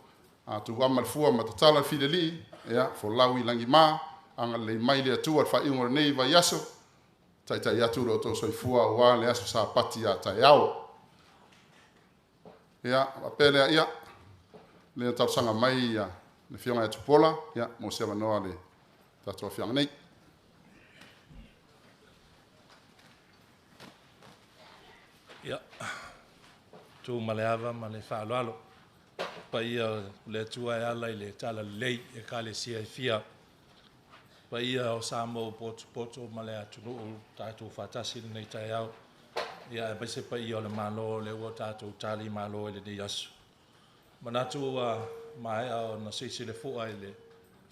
a tuama le fua ma tatala le filelii, ia, folau i lagima, agalelei mai le Atua i le faaiuga o lenei vaiaso, taitai atu lo outou soifua aua le aso Sapati a taeao. Ia, faapea lea, ia, lea talosaga mai ia, le Afioga ia Tupuola, ia, mo se avanoa le tatou afioaga nei. Ia, tu ma le ava ma le faaaloalo, paia o le Atua e ala i le talalelei i Ekalesia e fia, paia o Samoa ua potopoto ma le atunuu tatou faatasi i lenei taeao, ia aemaise paia o le Malo lea ua tatou tali malo i lenei aso. Manatu ua maea ona silisili fua i le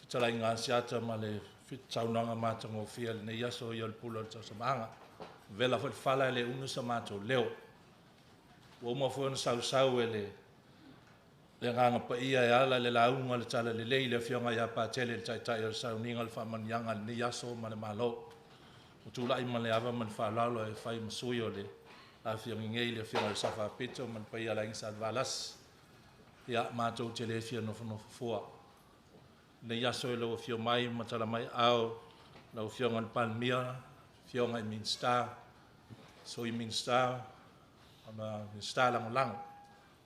fetalaiga a Asiata ma le saunoaga matagofie i lenei aso ia o le pule o le tausamaaga. Vela foi le fala e le umi so matou leo. Ua uma foi ona sausau e le Agaga Paia e ala i le lauga o le Talalelei i le Afioga ia Patele, le Taitai o le Sauniga o le Faamanuiaga i lenei aso ma le Malo. Ua tulai ma le ava ma le faaaloalo e fai ma sui o le afioaga nei le Afioga i le Sao Faapito ma le paia o le Aiga Salevalasi. Ia, matou te le fia nofonofo fua. Lenei aso i lau afio mai ma tala mai aao lau Afioga i le Palemia, Afioga i Minisita, Sui Minisita, ma Minisita Lagolago,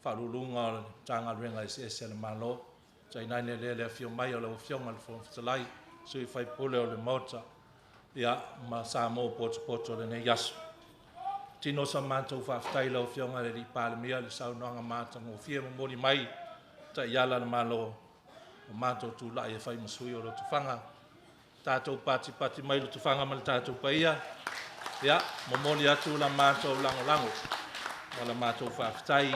Faauluuluga o Matagaluega eseese a le Malo, tainane lea le afio mai o lau Afioga i le Fofoga Fetalai, sui usufono o le Maota, ia, ma Samoa potopoto o lenei aso. Tino sa matou faafetai lau Afioga i le Palemia i le saunoaga matagofie momoli mai taiala a le Malo, o matou tulai e fai ma sui o Lotofaga. Tatou patipati mai Lotofaga ma le tatou paia, ia, momoli atu la matou lagolago ma la matou faafetai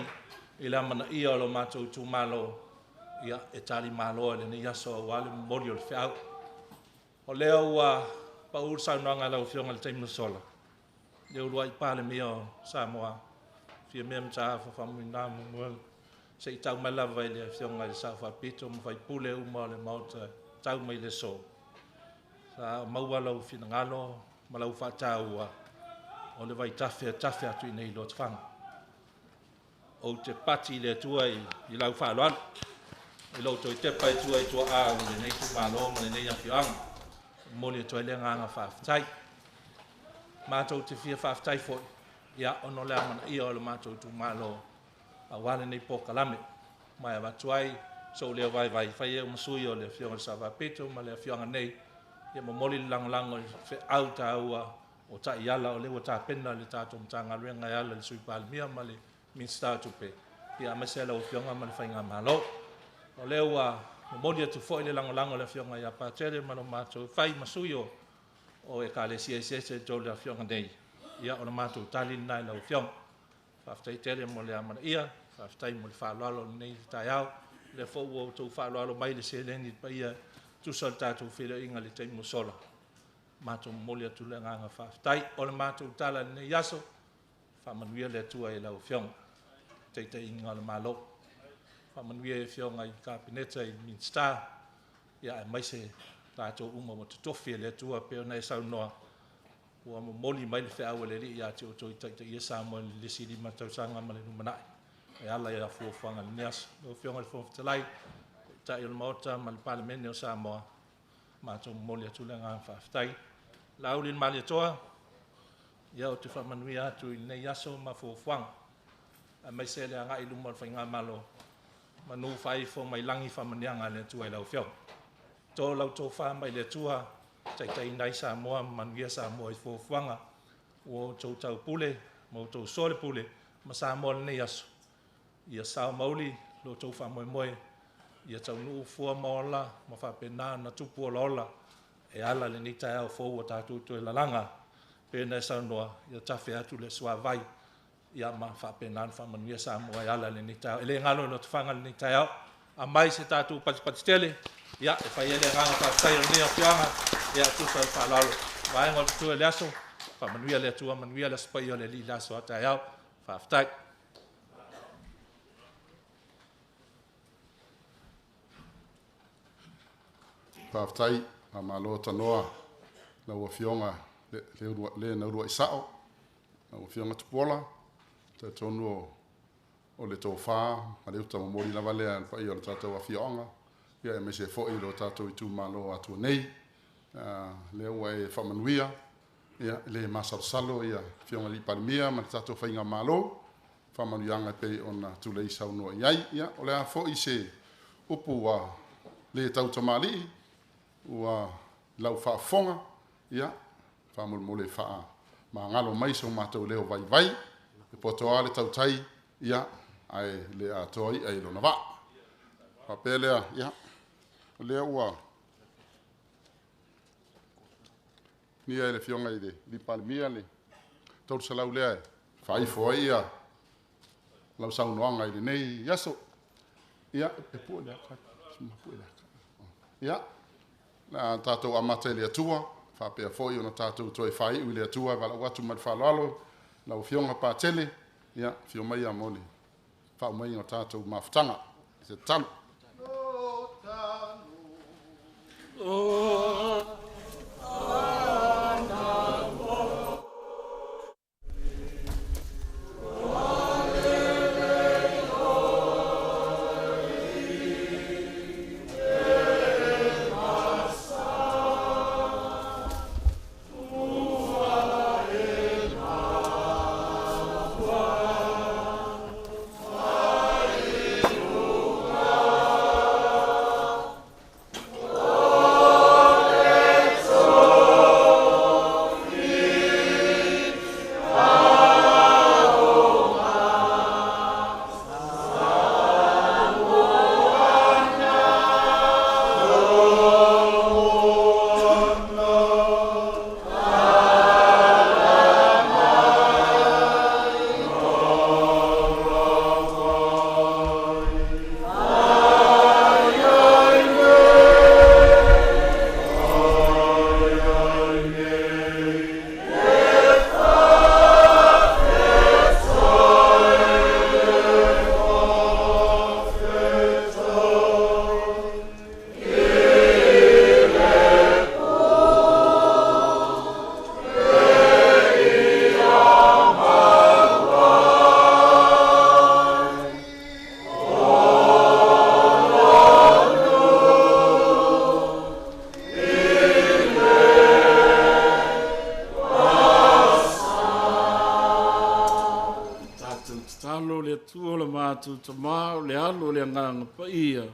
i le amanaia o lo matou itumalo, ia, e talimalo i lenei aso aua le momoli o le feau. O lea ua pau le saunoaga a lau Afioga i le taimi ua sola, le uluai Palemia o Samoa, Fiamē Mataafo Faumuina Mulinuu, se i tau mai lava i le Afioga i le Sao Faapito ma faipule uma o le Maota tau mai le aso, sa maua lou finagalo ma lau faataua o le vaitafe e tafe atu i inei i Lotofaga. Ou te pati i le Atua i lau faaaloalo, i lou toe tepa i tua i tuaa o lenei itumalo ma lenei afioaga. E momoli atu ai le agaga faafetai. Matou te fia faafetai foi, ia, ona o le amanaia o le matou itumalo aua lenei polokalame. Ma e avatu ai sou leo vaivai, fai ai ma sui o le Afioga i le Sao Faapito ma le afioaga nei, ia momoli le lagolago i feau taua o taiala o lea ua tapena le tatou Matagaluega e ala i le Sui Palemia ma le Minisita o Tupe, ia aemaise lau Afioga ma le Faigamalo. O lea ua momoli atu foi le lagolago a le Afioga ia Patele ma lo matou fai ma sui o Ekalesia eseese i totonu o le afioaga nei, ia o le matou tali lena i lau Afioga. Faafetai tele mo le amanaia, faafetai mo le faaaloalo i lenei taeao. O lea foi ua outou faaaloalo mai i le seleni i le paia e tusa o le tatou feiloaiga i le taimi ua sola, matou momoli atu le agaga faafetai. O le matou tala i lenei aso, faamanuia le Atua i lau Afioga, taitaiga o le Malo. Faamanuia i Afioga i Kapeneta i Minisita, ia aemaise tatou uma ua totofi e le Atua pei ona e saunoa, ua momoli mai le feau a le Alii ia te outou e taitaia Samoa i le isi 5 tausaga ma le lumanai e ala i fuafuaga i lenei aso. Lau Afioga i le Fofoga Fetalai, Taitai o le Maota ma le Palemene o Samoa, matou momoli atu le agaga faafetai. Laauli ma le Malietoa, ia ou te faamanuia atu i lenei aso ma fuafuaga, aemaise le agai i luma o le Faigamalo, manu faaifo mai lagi faamanuiaga a le Atua i lau Afioga. To lau tofa mai le Atua, taitaiina ai Samoa ma manuia Samoa i fuafuaga ua outou taupule ma outou soalepule ma Samoa i lenei aso. Ia sao ma uli lo outou faamoemoe, ia taunuu fua ma ola ma faapena ona tupu olaola e ala lenei taeao fou ua tatou toe lalaga, pei ona e saunoa, ia tafe atu le suavai, ia ma faapena ona faamanuia Samoa e ala i lenei taeao. E le galo i Lotofaga lenei taeao, aumai se tatou patipati tele, ia e fai ai le agaga faafetai o lenei afioaga, ia tusa o le faaaloalo. Vaega o totoe o le aso, faamanuia le Atua, manuia le Aso Paia o le Alii i le aso a taeao. Faafetai. Faafetai, faamalo tanoa lau Afioga le na uluai sao, lau Afioga Tupuola, talitonu o le tofa ma le uta momoli lava lea le paia o le tatou afioaga, ia aemaise foi lo tatou itumalo Atua nei. Lea ua e faamanuia, ia le masalosalo ia Afioga i le Palemia ma le tatou Faigamalo, faamanuiaga e pei ona tulei saunoa i ai. Ia, o le a foi se upu ua le tautamalii, ua lau faafofoga, ia, faamolemole faamagalo mai so matou leo vaivai, e poto lava le tautai, ia, ae le atoa i'a i lona vaa. Faapea lea, ia, o lea ua nia e le Afioga i le Palemia le 300 lea e faaifo ai ia lau saunoaga i lenei aso. Ia, e pue le aka, pue le aka. Ia, la tatou amata i le Atua, faapea foi ona tatou toe faaiu i le Atua, e valaau atu ma le faaaloalo lau Afioga Patele, ia, afio mai mo le faaumaina o tatou mafutaga. Se tatalo. Matou tatalo le Atua o le matou Tamā, o le Alo o le Agaga Paia,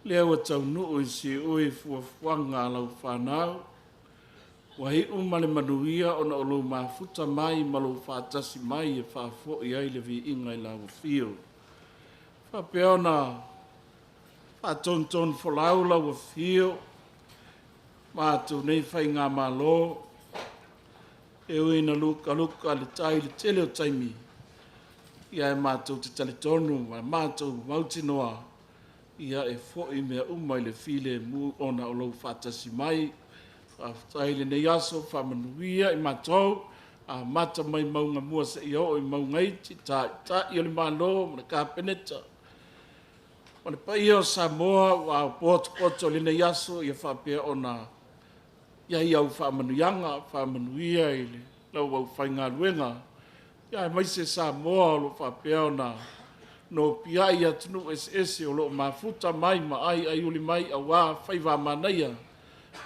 lea ua taunuu i siui fuafuaga a lau fanau, ua iu ma le manuia ona o lou mafuta mai ma lou faatasi mai e faafoi ai le viiga i lau afio. Faapea ona faatonutonu folau lau afio, matou nei faigamalo, e ui ina lukaluka le tai i le tele o taimi, ia e matou te talitonu ma matou mautinoa, ia e foi mea uma i le filemu ona o lou faatasi mai. Faafetai i lenei aso, faamanuia i matou, amata mai mauga mua seia oo i mauga iti, taitai o le Malo ma le Kapeneta. O le paia o Samoa ua potopoto i lenei aso, ia faapea ona i ai au faamanuiaga, faamanuia i lau aufaigaluega, ia aemaise Samoa o lo o faapea ona nopiai i atunuu eseese o lo o mafuta mai ma aiaiuli mai aua faiva manaia,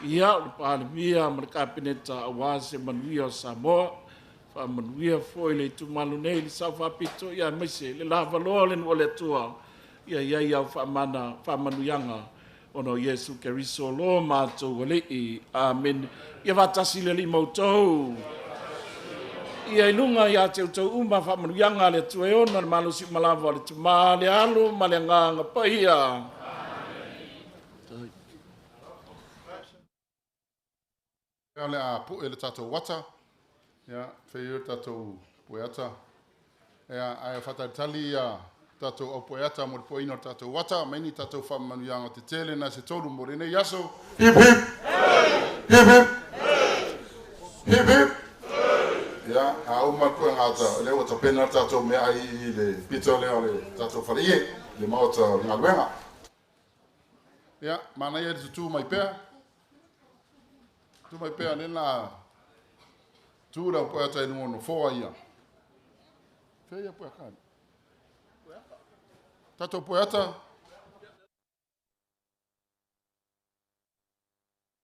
ia o le Palemia ma le Kapeneta aua se manuia o Samoa. Faamanuia foi le itumalo nei i le Sao Faapito, ia aemaise le lavaloa o le nuu o le Atua, ia i ai au faamanuiaga ona o Iesu Keriso lo matou Alii. Amene. Ia faatasi le Alii ma outou. Ia i luga ia te outou uma faamanuiaga a le Atua e ona le malosi uma lava o le Tama, le Alo ma le Agaga Paia. Amene. O le a pu'e le tatou ata, ia fei le tatou pueata, ia ae faatalitali ia tatou aupueata mo le pueina o le tatou ata, mai ni tatou faamanuiaga tetele na se tolu mo lenei aso. Hip hip! Hip hip! Hip hip! Ia, a uma le puega ata, lea ua tapena le tatou meaai i le pito lea o le tatou faleie, le maota o le galuega. Ia, manaia le tutū mai pea. Tu mai pea le la tu le aupueata i luga o nofoa ia. Fea ia pueaka? Tatou pueata.